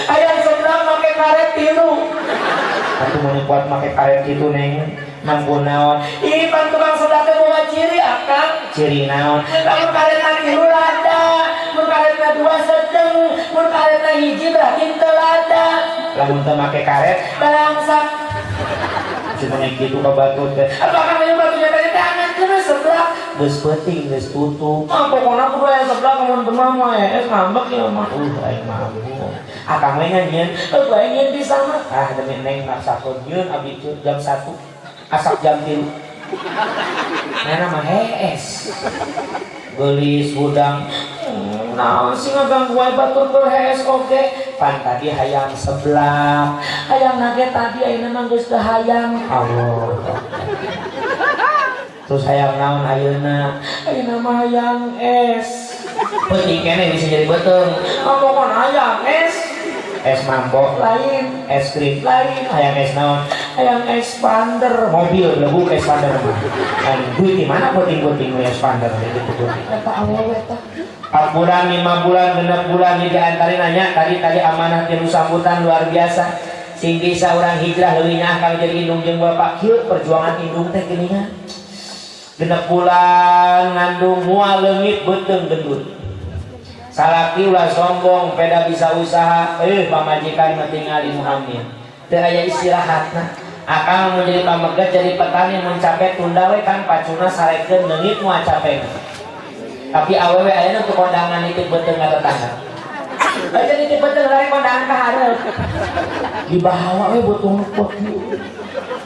Hayang seblak make karet tilu. Atuh mun kuat make karet kitu neng. Mampu naon? Ih, pan tukang seblak teh boga ciri akang. Ciri naon? Lamun karetna tilu lada, mun karetna dua sedeng, mun karetna hiji berarti teu lada. Lamun teu make karet, balangsak. Cuma kitu ka batur teh. Apakah ieu batunya tadi teh angetkeun seblak? Geus peuting, geus tutup. Ah, pokona kudu aya seblak mun teu mah moal es ngambek ieu mah. Aing mah ampun. Akang we nyieun, heuh aing nyieun bisa mah. Ah, demi neng maksakeun nyieun abdi jam 1. Asak jam 3. Nena mah hees. Geulis hudang. Naon sih ngaganggu wae batur keur hees oge. Pan tadi hayang seblak. Hayang nage tadi ayeuna mah geus teu hayang. Allah. Terus hayang naon ayeuna? Ayeuna mah hayang es. Peuting keneh bisa jadi beuteung. Ah, pokona hayang es. Es mambo lain, es krim lain, hayang es naon? Hayang Xpander, mobil lebuk Xpander mah. Kan duit di mana peuting-peuting we Xpander gitu peuting. Eta awewe tah. 4 bulan, 5 bulan, 6 bulan di diantarin nanya tadi tadi amanah tilu sambutan luar biasa. Sing bisa urang hijrah leuwih nyaah kalau jadi indung jeung bapak kieu perjuangan indung teh geuningan. 6 bulan ngandung moal leungit beuteung gendut. Salaki ulah sombong, peda bisa usaha, pamajikan mah tingali nu hamil. Teu aya istirahatna. Akang mun jadi pameget jadi petani mun capek tunda we kan pacuna sarekeun leungit moal capek. Tapi awewe ayeuna teu kondangan nitip beuteung ka tetangga. Aja nitip beuteung lari kondangan ka hareup. Dibawa we beuteung kieu.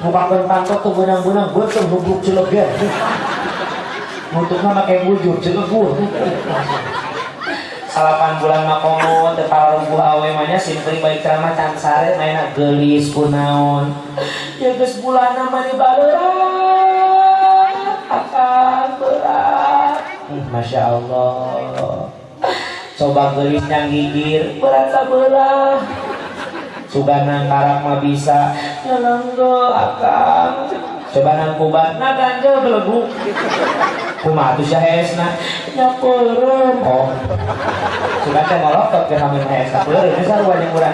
Mukakeun panto teu beunang-beunang beuteung nubruk cileger. Nutupna make bujur cilegur. 8 bulan mah komo teu pararuguh awe mah nya simpring baik ceramah can sare maena geulis kunaon. Ya geus bulanna mah dibaleurat akan berat. Masya Allah. Coba geulis yang gigir berat sabelah. Sugana karak mah bisa nyelengge akang. Coba nang kubat na ganjel geleguk. Kumaha atuh sia heesna? Nya peureum. Oh. Sugan teh ngolotot ke hamil hees teh peureum sarua jeung urang.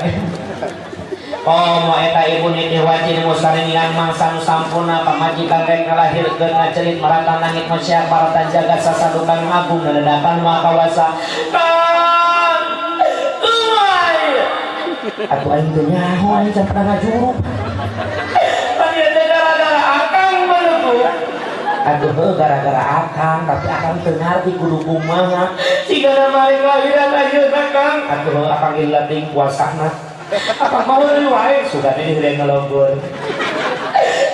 Oh, mau eta ibu nitih wajin musarinian mangsa nu sampurna pamajikan rek ngalahirkeun ngacerit maratan langit masyar baratan jagat sasadukan agung dadakan maha kawasa. Kang kumaha? Atuh aing teu nyaho aing can pernah ngajuru. Pan ieu teh gara-gara akang menuku. Atuh heuh gara-gara akang, tapi akang teu ngarti kudu kumaha. Sigana maling lahiran ayeuna Kang. Atuh heuh akang lila teuing puasana. Akang mau deui wae sugane diheureuy ngelogor.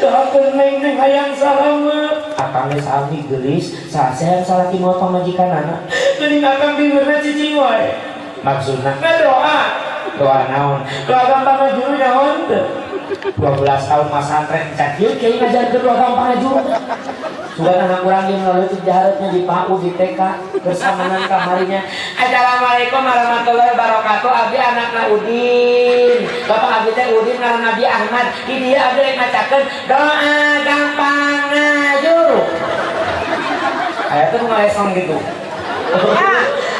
Doakeun neng neng hayang salamet. Akang ge sami geulis, saha hayang salaki moal pamajikanana. Geuning akang bibirna cicing wae. Maksudna ngadoa. Doa naon? Doa gampang ngajuru naon teu? 12 tahun masantren can kieu kiai ngajarkeun doa gampang ngajuru. Sugan anak urang jeung leutik jahareutnya di PAUD di TK bersamanan kamarinya. Assalamualaikum warahmatullahi wabarakatuh. Abi anakna Udin. Bapak abi teh Udin ngaran Nabi Ahmad. Di dieu abi rek macakeun doa gampang ngajuru. Aya tuh ngaleson gitu.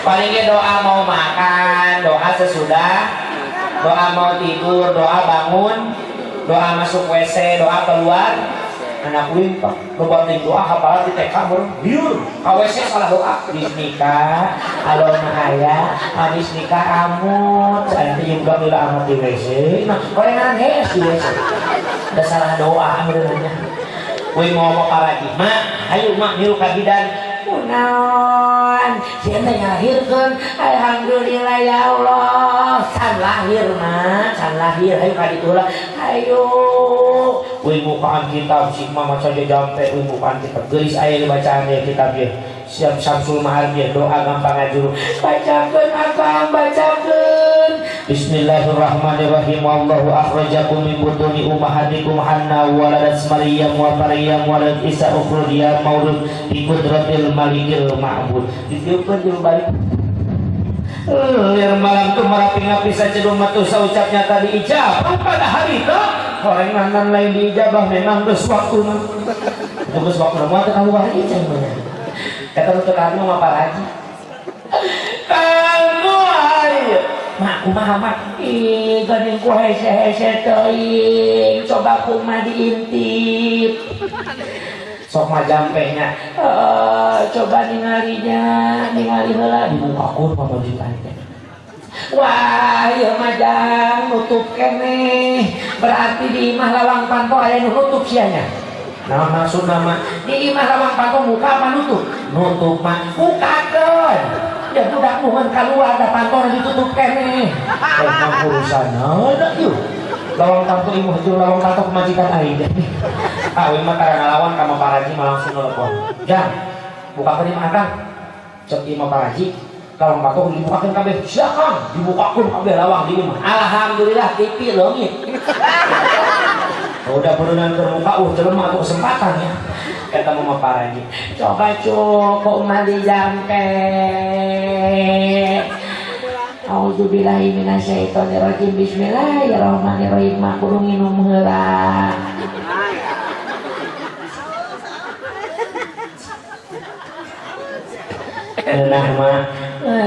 Paling ge doa mau makan, doa sesudah, doa mau tidur, doa bangun, doa masuk WC, doa keluar. Anak uing pak, loba teuing doa hafalan di TK baru liur, ka WC salah doa. Habis nikah, alona aya, habis nikah amut, saya teh jeung budak lila amat di WC. Nah, korengan hees di WC. Udah salah doa akhirnya. Uing ngomong paraji, mak, ayo mak milu ka bidan. Kunaon sieun teh ngalahirkeun? Alhamdulillah ya Allah, can lahir mah, can lahir. Ayo ka ditu lah, ayo. Wih, bukaan kitab si mama saja jampe. Wih, bukaan kitab gelis aya bacaan ya kitab ya siap Samsul Mahar ya doa gampang ngajuru. Bacakeun akang, bacakeun. Bismillahirrahmanirrahim. Wallahu akhrajakum min butuni ummahatikum hanna waladat Maryam wa Maryam walad Isa ukhruj ya maulud bi qudratil malikil ma'bud. Ditiupkeun di balik lir malam tuh marapi ngapi saja matu saucapnya tadi ijabah pada hari itu orang nanan lain diijabah. Memang geus waktuna, geus waktuna moal teh kaluar ieu mah kata nu tadi mah Paraji Kanggo ayo mak, kumaha mak? Ih, geuning ku hese-hese teuing. Coba kumaha diintip? Sok mah jampehnya. Eh, coba ningalinya, ningali heula. Dibukakeun pamajikan teh. Wah, ieu mah jang nutup keneh. Berarti di imah lawang panto aya nu nutup sia nya. Nah, maksud nama? Di imah lawang panto muka apa nutup? Nutup mah. Bukakeun. Ya budak nuhun keluar da pantona ditutup keneh. Emang urusan ada yuk lawang panto imah jeung lawang panto pamajikan aing. Ah, we mah tara ngalawan ka Paraji mah, langsung nelpon. "Jang, bukakeun imah akang." Cek imah Paraji, lawang panto dibukakeun kabeh. "Sia Kang, dibukakeun kabeh lawang di imah." Alhamdulillah TV leungit. Udah berenang terbuka, jelema tuh kesempatan ya. Kata Mama Paraji. Coba cukup mandi jampe. Auzubillahi minasyaitonirrajim. Bismillahirrahmanirrahim. Mak kudu nginum heula. Nah, mah.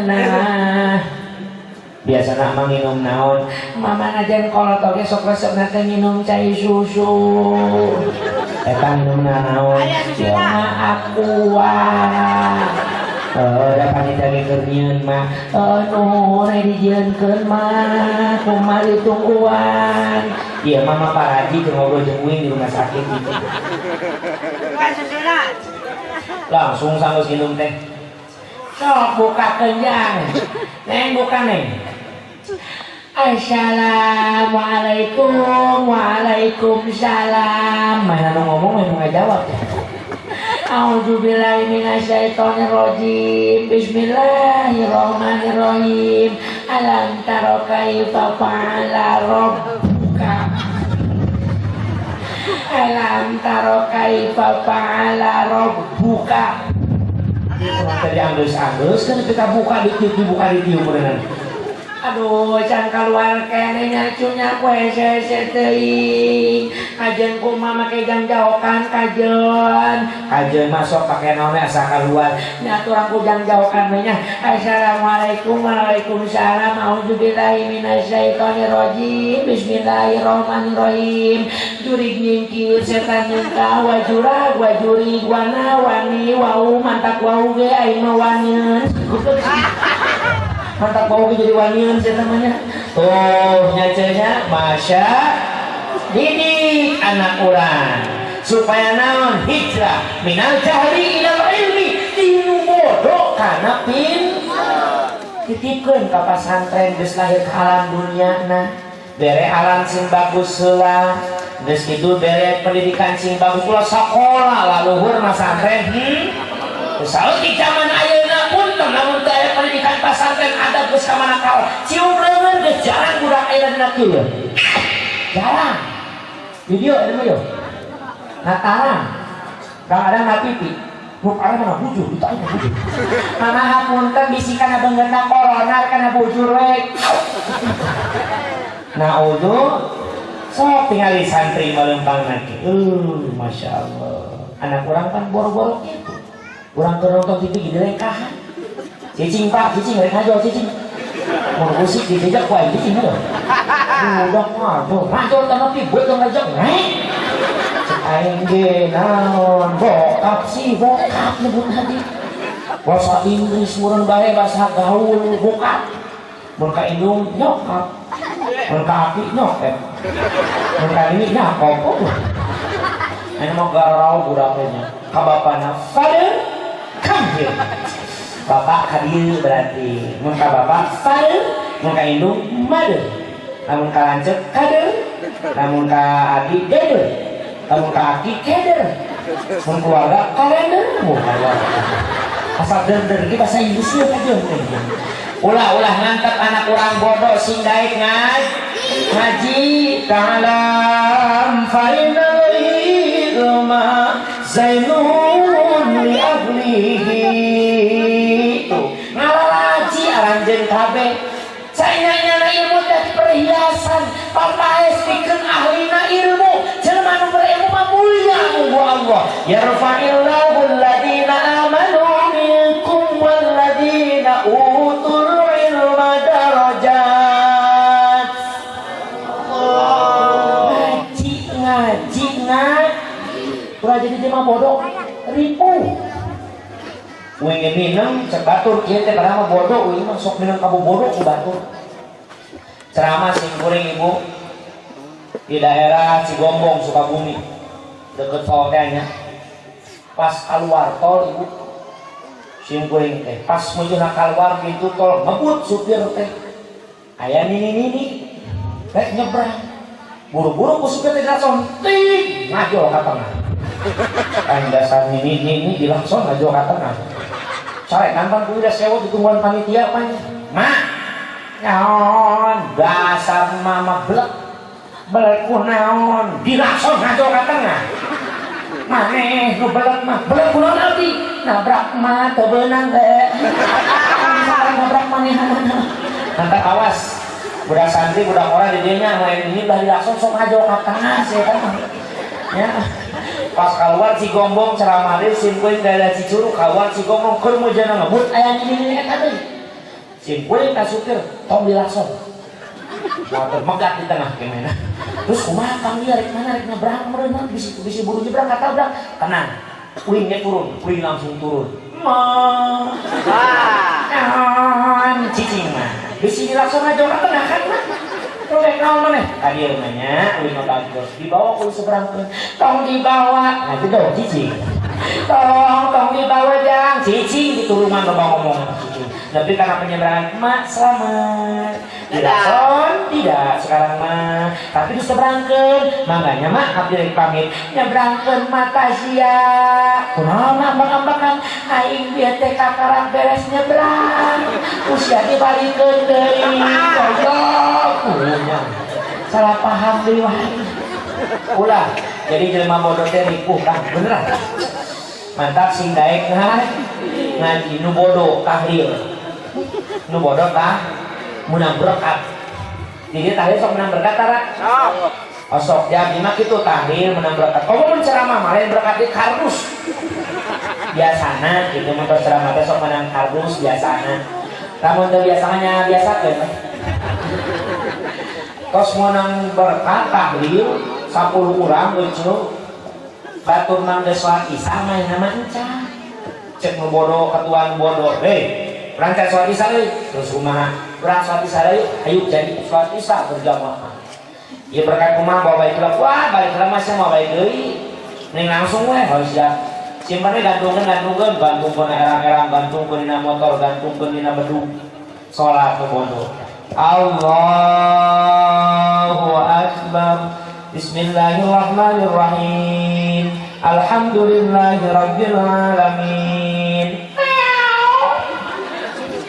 Nah, Biasa nak mah nginum naon? Mama najan kolot oge sok resep teh nginum cai susu. Eta nginum naon? Ya mah Aqua. Oh, da panitia ge keur nyieun mah. Eh, nuhun dijieunkeun mah, kumaha ditungguan. Iya, Mama Paraji keur ngobrol jeung uing di rumah sakit gitu. Langsung sanggeus minum teh. Sok buka kenjang. Neng, buka neng. Assalamualaikum. Waalaikumsalam. Mana nu ngomong, mana nu ngajawab ya. Auzubillahi minasyaitonirrajim. Bismillahirrahmanirrahim. Alam tara kaifa fa'ala rabbuka. Alam tara kaifa fa'ala rabbuka. Tadi anggeus-anggeus kan kita buka ditiup, dibuka ditiup beneran. Aduh, can keluar kene nya cunya ku hese-hese teuing. Kajeun kumaha make jang jaokan kajeun? Kajeun masuk pake naon asa keluar. Nya turang ku jang jaokan we nya. Assalamualaikum. Waalaikumsalam. Auzubillahi minasyaitonirrajim. Bismillahirrahmanirrahim. Jurig nyingkir setan nyengkah wa jurag wa jurig wana wani wau mantak wau ge aing mah wanyeun. Mantap bau jadi wanian sih namanya. Tuh nyacanya Masya didik anak orang supaya naon hijrah minal jahli ilal ilmi tinu bodoh kana pin titipkeun ka pasantren. Geus lahir ke alam dunia, nah bere alam sing bagus heula, geus kitu bere pendidikan sing bagus, ulah sakola laluhur masantren. Saeutik zaman ayeuna pun lamun teu aya pendidikan pasantren ada geus ka mana kaol cium leungeun. Geus jarang budak ayeuna dina kieu, jarang video eta mah yo nataran kadang-kadang na pipi nu parah mana bujur ditanya bujur. Mama hapunten bisi kana beungeutna corona kana bujur we. Nah, udu sok tingali santri malempang nanti. Masya Allah. Anak orang kan boro-boro gitu. Urang keur nonton TV di lengkahan. Cicing pak, cicing rek ngajual cicing. Mun musik dijejak ku aing cicing heuh. Udah ngajual, ngajual tanah pi buat ngajak rek. Cek aing ge naon, bokap sih, bokap nyebut tadi. Bahasa Inggris meureun bae bahasa gaul bokap. Mun ka indung nyokap. Mun ka aki nyokep. Mun ka nini nyakop. Oh. Ini mau garau budaknya. Ka bapana father. Come here. Bapak ka dieu berarti. Mun ka bapak father, mun ka indung mother. Lamun ka lanceuk kader, lamun ka abi deder, lamun ka aki keder, mun keluarga kalender. Mun keluarga. Asal der-der ge bahasa Inggris ya kan. Ulah, ulah ngangkat anak urang bodoh, sing daek ngaji. Ta'lam fa innal ilma zainun li ahlihi. Tuh ngalalaji aranjeun kabeh. Saenyana ilmu teh perhiasan, papaes pikeun ahlina ilmu. Jelema nu berilmu mah mulia ku Allah. Yarfa'illahu alladhina amanu minkum walladhina utul ilma darajat. Ngaji, ngaji, ngaji. Ulah jadi jelema bodoh ripuh. Uing ge mineng cek batur kieu teh, padahal mah bodoh uing mah, sok mineng kabu bodoh ku batur. Ceramah sing kuring, Ibu, di daerah Cigombong, Sukabumi, deket tol teh nya. Pas keluar tol, Ibu, sim kuring teh pas menuju keluar pintu tol, ngebut supir teh, aya nini nini rek nyebrang, buru-buru ku supir teh dilakson, ting, ngajol ka tengah. Kan dasar nini nini dilakson ngajol ka tengah. Carekan pan kudu sewa ditungguan panitia pan. Mak, naon dasar mama blek blek, ku naon dilakson ngajol ka tengah? Maneh nu belet mah. Belet kunaon? Abdi nabrak mah teu beunang teh, nabrak manehanana. Nanti awas budak santri, budak orang di dinya main ini udah dilakson sok ngajol ka tengah sih kan ya. Pas keluar Cigombong ceramah deui sim kuring, daerah Cicurug, keluar Cigombong keur mujana ngebut, aya nini nini eta deui. Sim kuring ka supir, tong dilakson. Motor megat di tengah gimana? Terus kumaha kang, dia rek mana, rek nyebrang meureun, bisi bisi buru nyebrang katabrak. Tenang, uingnya turun, uing langsung turun. Ma, naon cicing mah bisi dilakson ngajol ka tengah kan mah. Terus rek naon maneh? Ka dieu mah nya, uing mah bagus. Dibawa ku seberangkeun. Tong dibawa. Nah, itu dong cicing. Tong, tong dibawa jang cicing, ditulungan loba ngomong cicing. Tapi karena penyeberangan, mak selamat. Dilakson tidak sekarang mah, tapi diseberangkeun. Manganya mak, abdi rek pamit. Nyebrangkeun mata sia. Kunaon ambak-ambakan? Aing bieu teh kakarak beres nyebrang. Usia dibalikeun deui. Goblok. Punya. Salah paham deui wae. Ulah, jadi jelema bodoh teh ripuh kan, beneran. Mantap, sing daek ngaji, nu bodoh tahlil. Nu bodoh tah menang berkat. Jadi tahlil sok menang berkat tara? Sok. Oh, sok ya mah kitu tahlil menang berkat. Komo mun ceramah mah lain berkat di kardus. Biasana gitu mun tos ceramah teh sok menang kardus biasana. Lamun teu biasanya biasakeun we. Tos menang berkat tahlil 10 urang lucu. Batur mah geus salat isya mah nama encan. Cek nu bodoh, ketua nu bodoh. Hei, urang can salat isya euy. Terus kumaha? Urang salat isya deui, ayo jadi salat isya berjamaah. Ieu berkat kumaha, bawa balik heula. Wah, balik heula mah sia moal balik deui. Ning langsung we harus siap. Simpan we, gantungkeun, gantungkeun, gantungkeun erang-erang, gantungkeun dina motor, gantungkeun dina bedug. Salat nu bodoh. Allahu akbar. Bismillahirrahmanirrahim. Alhamdulillahi rabbil alamin.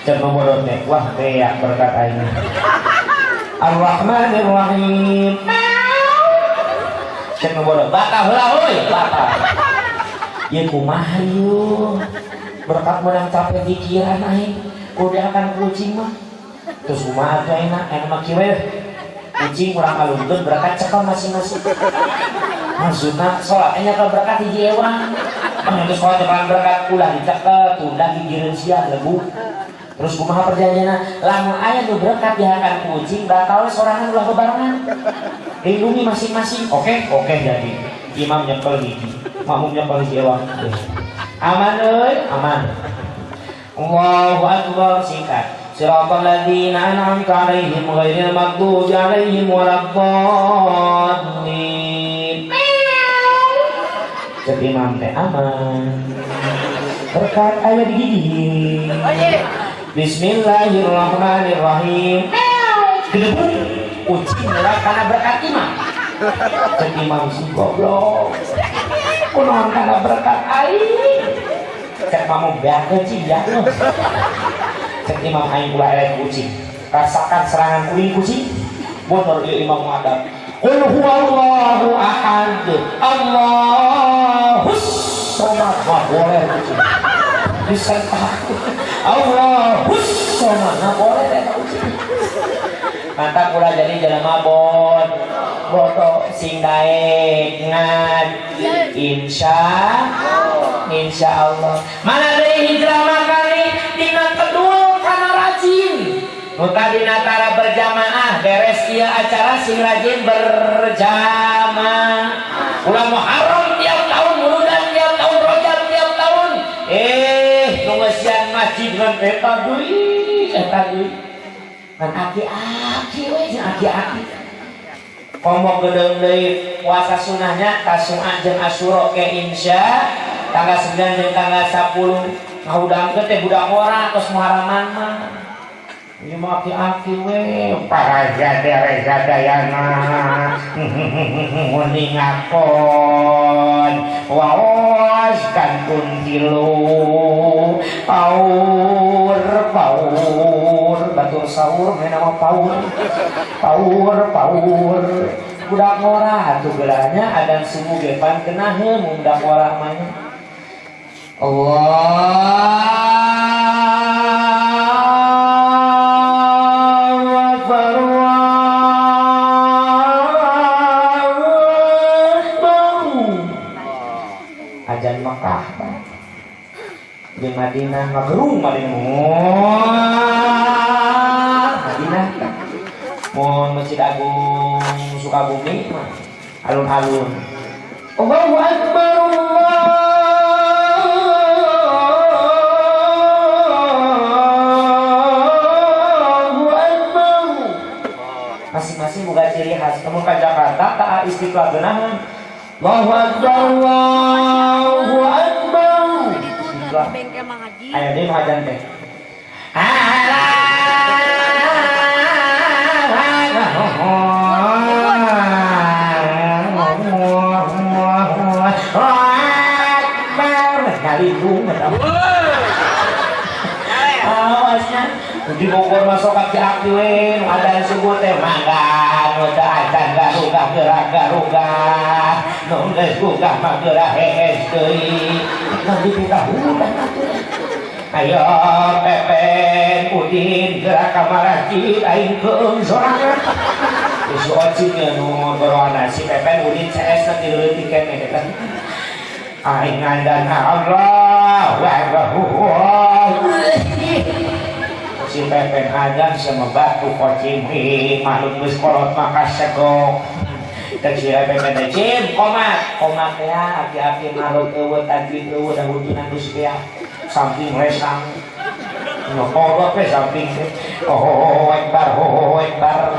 Cek nu bodoh teh, wah beak berkat aing. Ar-Rahmanir-Rahim. Cek nu bodoh, batal heula euy, batal. Ieu kumaha ieu? Berkat menang capek pikiran aing. Udah akan kucing mah. Terus kumaha atuh ayeuna? Ayeuna mah kieu we. Kucing urang alungkeun, berkat cekel masing-masing. Maksudna salat nya ka berkat hiji ewang. Terus sholat nyekelan berkat ulah dicekel, tunda gigireun sia lebu. Terus kumaha perjanjianna? Lamun aya nu berkat dihakan kucing batal sorangan, ulah bebarengan. Lindungi masing-masing. Oke, oke jadi. Imam nyekel hiji, makmum nyekel hiji ewang. Aman euy, aman. Allahu akbar, singkat. Siratal ladzina an'amta 'alaihim ghairil maghdubi 'alaihim waladdallin. Cek imam teh aman. Berkat aya di gigi. Bismillahirrahmanirrahim. Gedebuk kucing nyerap karena berkat imam. Cek imam, si goblok. Kunaon kana berkat aing? Cek mamu beakeun cing ya. Cek imam, aing ulah eleh kucing. Rasakan serangan kuing kucing. Bener ieu imam ngadap. Qul huwallahu ahad. Allahus samad. Wah, boleh kucing. Disentak. Allahus samad. Nah, boleh deh kucing. Mantap ulah jadi jelema bodoh, sing daek ngan insya insya Allah. Mana deui hijrah kali dina kedua kana rajin. Nu tadi tara berjamaah, beres ieu acara sing rajin berjamaah. Ulah Muharram tiap tahun, Muludan tiap tahun, Rojab tiap tahun. Eh, nu ngeusian masjid ngan eta deui, eta deui. Ngan aki-aki we jeung aki-aki. Komo gedeung deui puasa sunahnya Tasu'a jeung Asyura ke insya tanggal 9 jeung tanggal 10. Ngahudangkeun teh budak ora tos Muharraman mah. Ieu mah aki-aki we para jade sadayana ngapon waos kantun tilu paur paur batur sahur main nama paur paur paur budak ngora atuh geulahnya adan subuh ge pan kenaheun budak ngora mah nya. Allahu Akbar, Allahu Akbar. Ajan Mekah di Madinah ngagerung Madinah. Madinah mun Masjid Agung Sukabumi mah alun-alun. Allahu Akbar, Allahu Akbar. Masing-masing boga ciri khas. Kamu ke Jakarta tak Istiqlal genahan. Allahu Akbar, Allahu Akbar. Istiqlal. Bengkel Mang Haji. Aya deui nu ajan teh. Akbar ngalindung eta. Awasnya di Bogor masuk aki-aki we nu adan subuh teh mangga nu teu adan garugah geura garugah nu geus gugah mah geura hees deui nanti kita hudang atuh. Ayo Pepen Udin geura ka masjid, aing keung sorangan. Geus ocing ya nu goroana si Pepen Udin CS nanti leutik keneh eta. Aing ngadan Allah Akbar. Si Pepen adan sama batu kocim makhluk geus kolot maka segok. Cek si Pepen teh, cim komat komat teh aki-aki makhluk eueuh tajwid eueuh da hujunan geus beak samping resang kolot we samping teh. Oh Akbar, oh Akbar,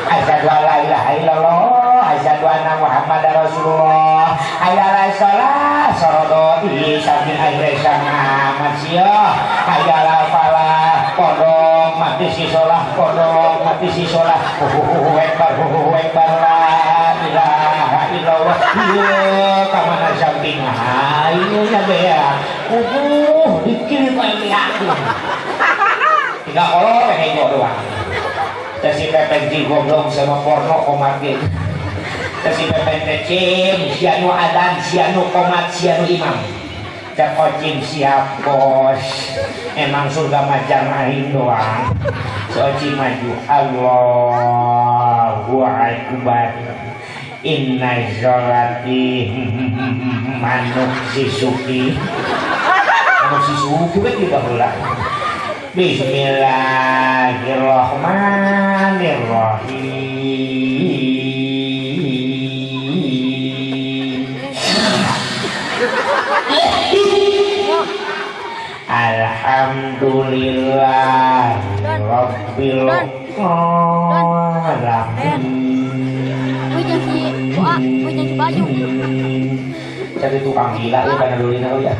asyhadu alla ilaha illallah, asyhadu anna Muhammadar Rasulullah, hayya ala shalah sorodo ih samping aing resang amat sia, hayya ala falah kodok mati si solah kodok mati si solah, oh Akbar, oh Akbar, la ilaha illallah. Ieu ka mana samping aing nya beak kubuh dikirim aing beak tiga kolor teh hego doang. Teh si Pepen ji goblok sama porno komat ge. Teh si Pepen teh, cim sia nu adan, sia nu komat, sia nu imam. Cek Ocim, siap bos, emang surga majang aing doang. Si Ocim maju, Allahu Akbar, inna sholati manuk sisuki manuk sisuki we tiba heula. Bismillahirrahmanirrahim. Alhamdulillah Rabbil alamin. Punya si Wah, punya si Bayu. Cari tukang gila lu kana dulina ya.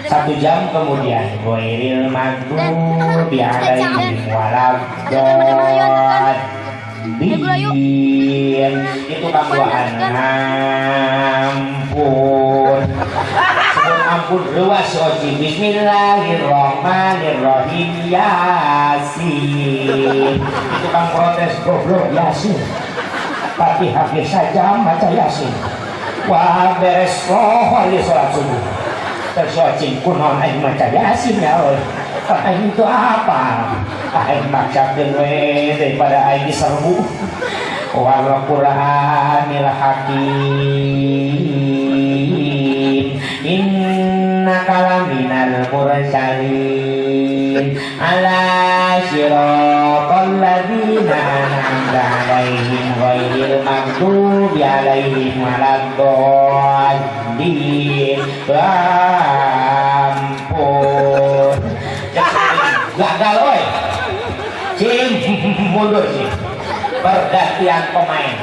Satu jam kemudian ghairil maghdubi alaihim waladdallin. Itu tukang duaan ampun. Sebelum ampun luas oji bismillahirrahmanirrahim yasin. Itu kang protes goblok yasin. Fatihah saja maca yasin. Wah, beres oh di sholat subuh. Terus oji kunaon aing maca yasin ya Allah. Aing itu apa? Aing maksakeun we daripada aing diserbu. Wal Qur'anil Hakim innaka laminal mursalin ala siratal ladzina an'amta alaihim ghairil maghdubi alaihim waladdallin. Ampun, gagal oi. Cing mundur sih, pergantian pemain.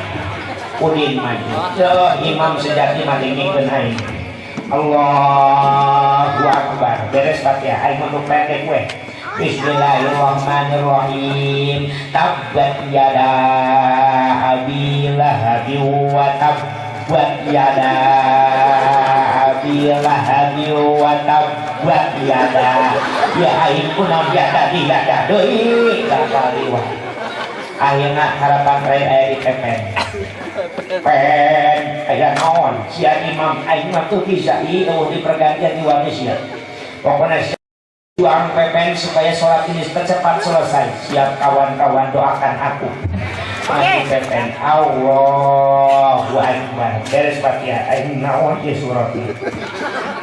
Udin maju. Ceuh, imam sejati madengikeun aing. Allahu Akbar. Beres Fatihah aing mah pendek we. Bismillahirrahmanirrahim. Tabbat yada abi lahabi wa tabbat yada abi lahabi wa tabbat yada. Ya aing kunaon yada di yada deui gagal liwat. Akhirnya harapan terakhir aya di pepen pen aya naon sia imam aing mah teu bisa ieu eueuh di pergantian di wae sia. Pokoknya juang pepen supaya sholat ini cepat selesai. Siap kawan-kawan, doakan aku. Maju pepen, Allahu Akbar. Beres Fatihah aing naon ieu surat.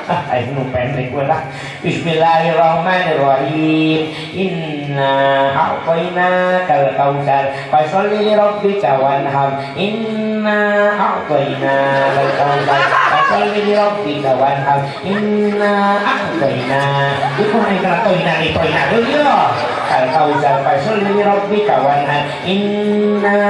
Ah, aing nu pendek we lah. Bismillahirrahmanirrahim. Inna a'tainakal kautsar fasholli li rabbika wanhar. Inna a'tainakal kautsar fasholli li rabbika wanhar. Inna a'taina. Iku aing kana toina ni toina deui ya. Kal kautsar fasholli li rabbika wanhar. Inna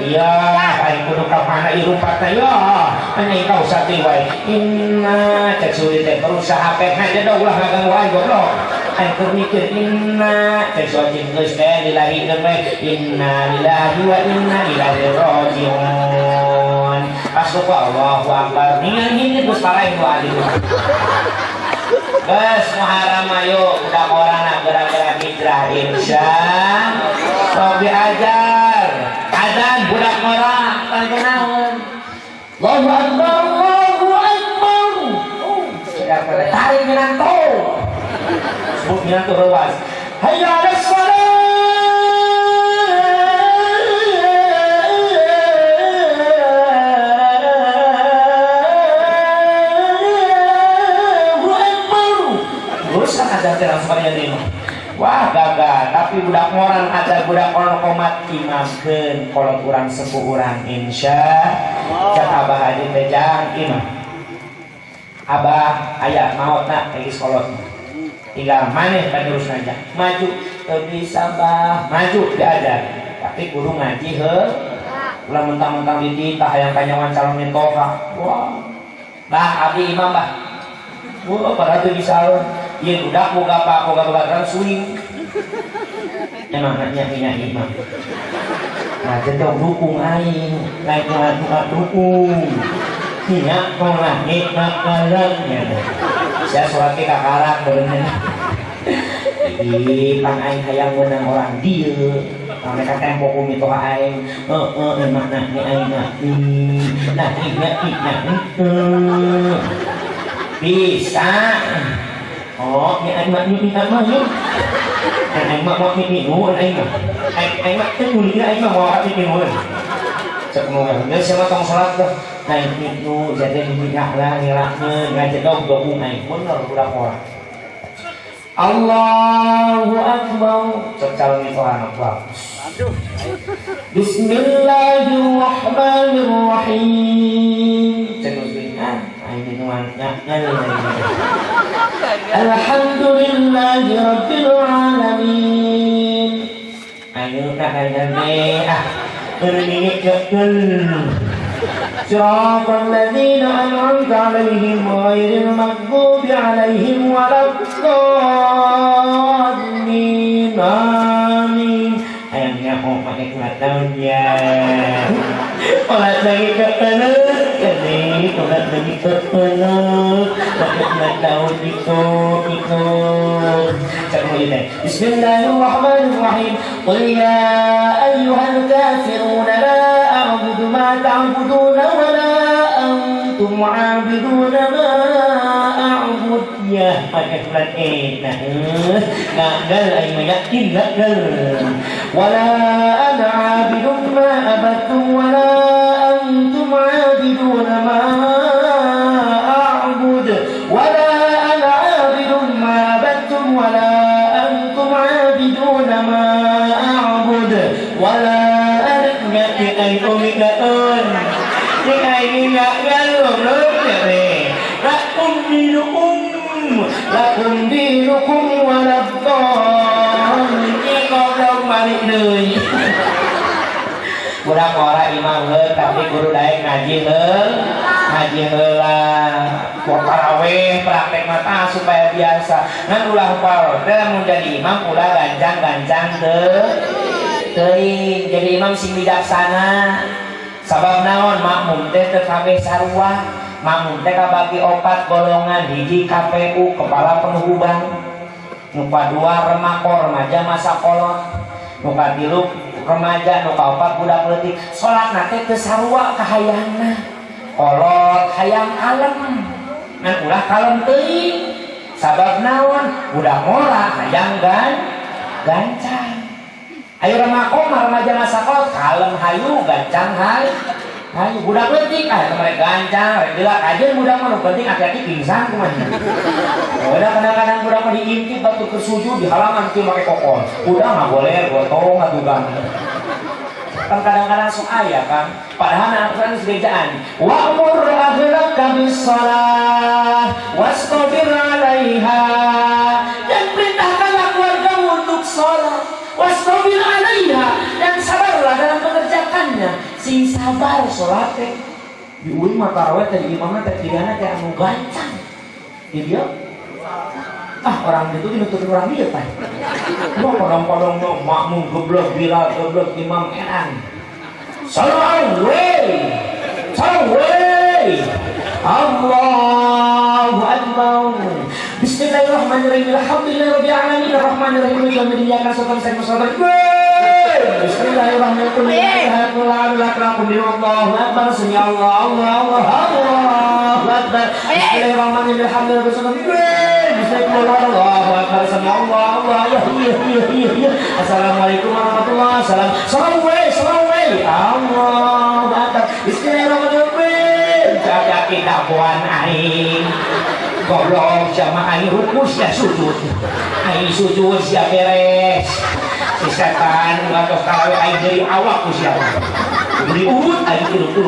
ya aing kudu ka mana ieu rupatna ya. Aing kausar deui wae. Inna cek suri teh berusaha pek aja dong ulah ngaganggu aing goblok. Aing keur mikir inna cek si geus teh dilahirkeun we inna lillahi wa inna ilaihi rajiun. Pas ruku Allahu Akbar ningali ini geus paraeh doa di Geus Muharram ayo udah orang gara-gara hijrah insya Robi ajar adan budak ngora naon. Allahu Akbar, Allahu Akbar. Sudah pada tarik minantu sebut minantu rewas hayya ala shalah Akbar. Terus kan ada teh langsung pada jadi. Wah, gagal, tapi budak ngoran ada budak ngoran komat imamkeun kolot urang sepuh urang insya. Cak abah haji teh jang imam. Abah aya maotna geus kolot. Tinggal maneh penerus aja. Maju teu bisa bah, maju diajar. Tapi kudu ngaji heuh. Ulah mentang-mentang dititah hayang kanyawan calon mitoha. Wah. Bah, abdi imam bah. Wah, padahal teu bisa. Ieu budak boga apa boga babaturan suing. Emang nya nya imam. Nah, jedong dukung aing, naik ngadu dukung. Nya pernah nikmat kalangnya. Saya sholat ke kakarak berenang. Ih, pan aing hayang meunang orang dieu. Mereka tempo ku mitoha aing. Heeh, emang nah ni aing mah. Nah, nya nya heuh. Bisa. Oh, ni aing mah ni mah ni. Aing mah mau ni nu aing mah. Aing aing mah teu ngulina aing mah mau ni nu. Cek nu geus sia mah tong salat dah. Naik nu jadi nu lah ngelakeun ngajedog dukung aing bener budak orang. Allahu Akbar. Cek calon itu anak bagus. Bismillahirrahmanirrahim. Cek nu ah aing nu Alhamdulillahi rabbil alamin. Ayo nak ah. صراط الذين أنعمت عليهم غير المغضوب عليهم ولا الضالين آمين. Hayang nyaho make kulat naonnya? Ulat lagi kepelet ini, ulat lagi kepelet make kulat daun itu. Cek mau ini. Bismillahirrahmanirrahim. قل يا أيها الكافرون لا أعبد ما تعبدون ولا أنتم عابدون ما أعبد. Ya, pakai surat enak. Gagal aing mah, yakin gagal. ولا أنا عابد ما عبدتم ولا أنتم عابدون ما أعبد ولا أنا عابد ما عبدتم ولا أنتم عابدون ما أعبد ولا أنا ngerti aing umi gaun. Cek aing gagal goblok ya teh. لكم دينكم لكم دينكم ولا الضالين. Goblok balik deui. Budak ora imam heuh, tapi kudu daek ngaji heuh, ngaji heula. Taraweh praktek mata supaya biasa. Ngan ulah teh mun jadi imam ulah gancang-gancang teu teuing. Jadi imam sing bijaksana. Sabab naon? Makmum teh teu kabeh sarua. Makmum teh kabagi opat golongan. Hiji, KPU, kepala penuh uban. Nu kadua, remako, remaja masa kolot. Nu katilu, remaja. Nu kaopat, budak leutik. Salatna teh teu sarua kahayangna. Kolot hayang kalem, ngan ulah kalem teuing. Sabab naon? Budak ngora hayang gancang. Ayo, remako mah remaja masa kolot, kalem hayu, gancang hayu hayu. Budak leutik ah eta mereka gancang rek gila kajeun. Budak mah nu penting hati-hati pingsan kumaha. Udah, kadang-kadang budak mah diintip batu ke sujud di halaman kieu make kokon. Udah nggak boleh gotong atuh kan. Kan kadang-kadang sok aya kan. Padahal Al-Qur'an geus bejaan. وأمر أهلك بالصلاة واصطبر عليها. Dan perintahkanlah keluargamu untuk sholat. واصطبر عليها, dan sabarlah dalam mengerjakannya. Sing sabar sholat teh. Di uing mah taraweh teh imamna teh tigana teh anu gancang. Di dia ah orang itu dinutupin orang dia pak. Wah, kodong-kodong makmum geblok bila geblok imam edan. Sallu sallu. Allahu Akbar. Bismillahirrahmanirrahim. Alhamdulillahirabbil alamin arrahmanirrahim maliki yaumiddin iyyaka na'budu wa iyyaka nasta'in. Bismillahirrahmanirrahim. Allahu akbar. Sami Allah Allah Allah Allahu akbar. Bismillahirrahmanirrahim. Alhamdulillah. Bismillahirrahmanirrahim. Allahu akbar. Sami Allah Allah Allah. Iya iya iya iya. Assalamualaikum warahmatullahi wabarakatuh. Salam we, salam we. Allahu akbar. Bismillahirrahmanirrahim. Jaga kita buan aing. Goblok sama aing ruku sia sujud. Aing sujud sia beres. Si setan ngatos tarawih aing dari awak ku sia. Beli urut aing 30.000.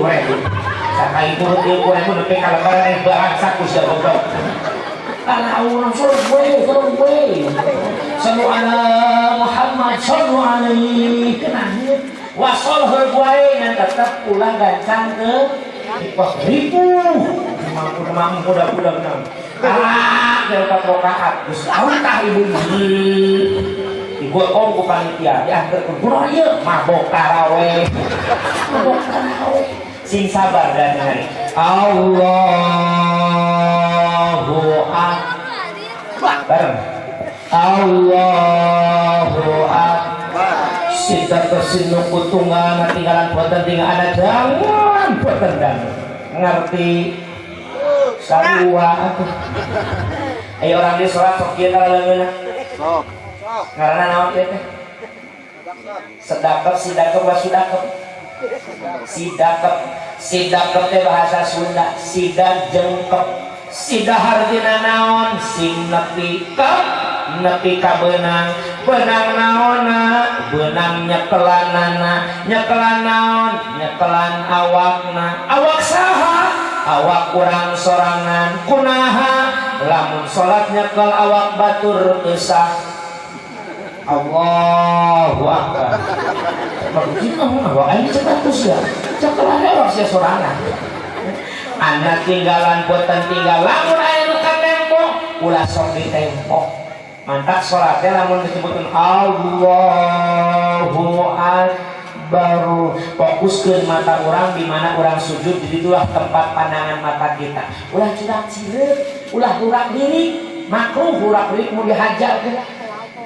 Sakali urut 30.000 nepi ka lebaran aing bangsa ku sia goblok. Kalau sallu sallu صلوا على محمد صلوا عليه kenanya wasol heug wae ngan tetep ulah gancang ke ribu mampu mampu budak-budak nang ah dari empat rakaat geus tah ibu digotong ku panitia diantarkeun kunaon ieu mabok taraweh, mabok taraweh. Sing sabar dan hari. Allahu Akbar, Allahu Akbar. Sida kesinu kutungan tinggalan boten tinggal ada jangan boten dan ngerti sarua atuh. Ayo, orang di sholat sok kieu leungeunna. Sok. Ngaranna naon ieu teh? Sedakep, sidakep, wasudakep. Sidakep, sidakep teh bahasa Sunda, sida jengkep. Sida hartina naon? Sing nepi kep, nepi ka beunang. Beunang naonna? Beunang nyekelanana. Nyekelan naon? Nyekelan awakna. Awak saha? Awak kurang sorangan. Kunaha? Lamun salat nyekel awak batur teu sah. Allahu Akbar. Awak aing cek ya. Cekelan awak. Bentrok sia sorangan. Anak tinggalan boten tinggal, lamun aya nu katempo ulah sok ditempo. Mantak salatnya lamun disebutkan Allahu Akbar, fokuskeun mata orang di mana orang sujud, di itulah tempat pandangan mata kita. Ulah curak cireuk, ulah hurak lirik, makruh hurak lirik, mau dihajar ge.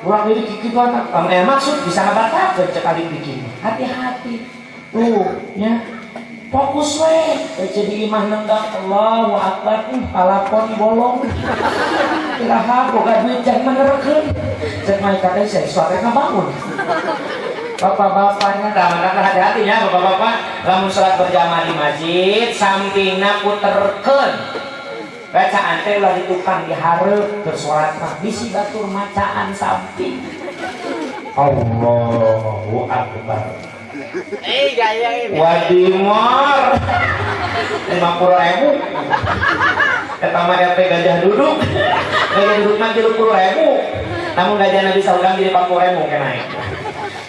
Hurak lirik kitu maksud bisa ngabatalkeun cek ahli fikih. Hati-hati. Tuh, ya. Fokus we, jadi imah nenggak Allahu Akbar, palapon bolong. Iraha boga duit jangan menerkeun. Cek malaikat teh saya suara ngabangun. Bapak-bapaknya, tah maka hati-hati ya bapak-bapak, lamun sholat berjamaah di masjid, sampingna puterkeun. Bacaan teh ulah ditukang di hareup keur salat mah bisi batur macaan samping. Allahu Akbar. Eh, gaya ini. Wadimor 50.000. Eta mah RT gajah duduk. Gajah duduk mah 30.000. Namun gajah Nabi saudang jadi 40.000 kena.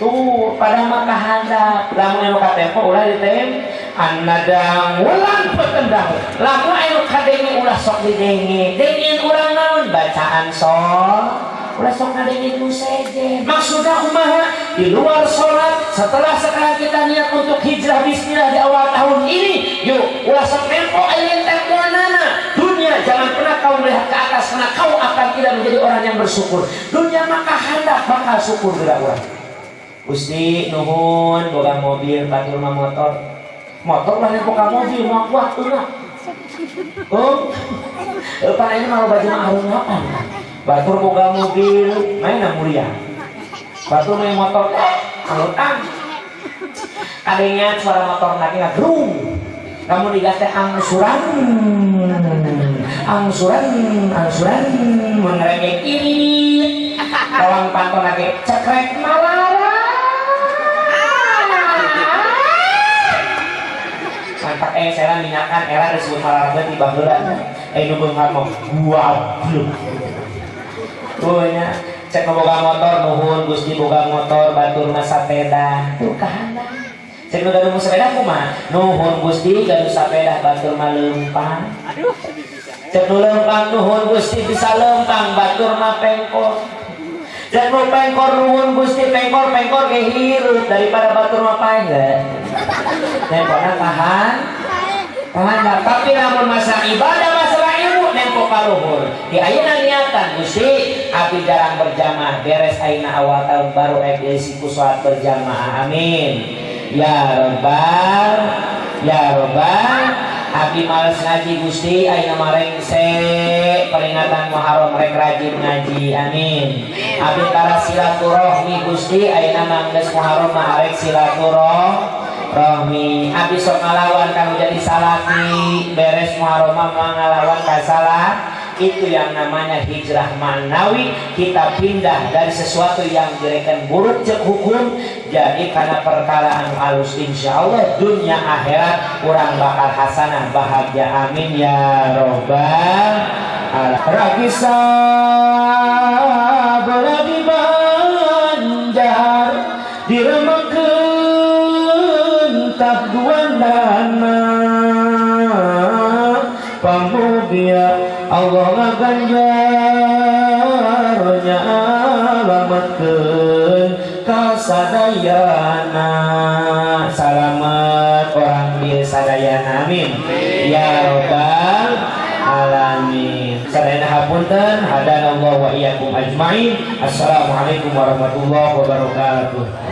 Tuh, pada mah kahandap. Lamun anu katempo ulah ditem anadang ulang petendang. Lamun anu kadenge ulah sok didenge. Dengin urang naon bacaan sol. Ulah sok ngadengin nu sejen. Maksudna kumaha? Di luar sholat, setelah sekarang kita niat untuk hijrah bismillah di awal tahun ini, yuk ulah sok nempo ayeuna tempoanana. Dunia jangan pernah kau melihat ke atas karena kau akan tidak menjadi orang yang bersyukur. Dunia maka hendak bakal syukur bila urang. Gusti nuhun boga mobil batur mah motor. Motor lah nempo ka mobil moal kuat tuh. Oh, pan ini mah loba jemaah hareunapan. Batur boga mobil, main mulia. Batur main motor, angutang. Kadangnya suara motor lagi ngagerung. Kamu digas teh angsuran, angsuran, angsuran, mun ngerengek ini. Tawang panton lagi cekrek malara. Mantap saya minyakan era disebut malara teh tiba heula. Nu beunghar mah goblok. Tuh nya cek boga motor nuhun Gusti boga motor batur mah sapeda. Tuh kahandap. Cek nu gaduh sepeda kumaha? Nuhun Gusti gaduh sapeda batur mah leumpang. Aduh, sedih pisan. Cek nu leumpang nuhun Gusti bisa leumpang batur mah pengkor. Cek nu pengkor nuhun Gusti pengkor pengkor ge hirup daripada batur mah paeh. Nempona tahan. Tahan tapi lamun masa ibadah masalah ilmu nempo kaluhur. Di ayeuna niatan Gusti abdi jarang berjamaah beres ayeuna awal tahun baru rek diisi ku salat berjamaah. Amin. Ya Robbal ya Robbal abdi males ngaji Gusti ayeuna mah rengse peringatan Muharram rek rajin ngaji. Amin. Abdi tara silaturahmi Gusti ayeuna mah geus Muharram mah arek silaturahmi. Abdi sok ngalawan kanu jadi salaki beres Muharram mah ngalawan ka salah. Itu yang namanya hijrah maknawi. Kita pindah dari sesuatu yang direken buruk cek hukum jadi karena perkara anu halus. Insya Allah dunia akhirat kurang bakal hasanah bahagia. Amin ya robbal alamin. Rakisa beradi Banjar diremkeun tak duanana pamugia Allah ngaganjar nyalametkeun ka sadayana. Salamet orang di sadayana. Amin ya robbal alamin. Sadayana hapunten, hadanallahu wa iyyakum ajmain. Assalamualaikum warahmatullahi wabarakatuh.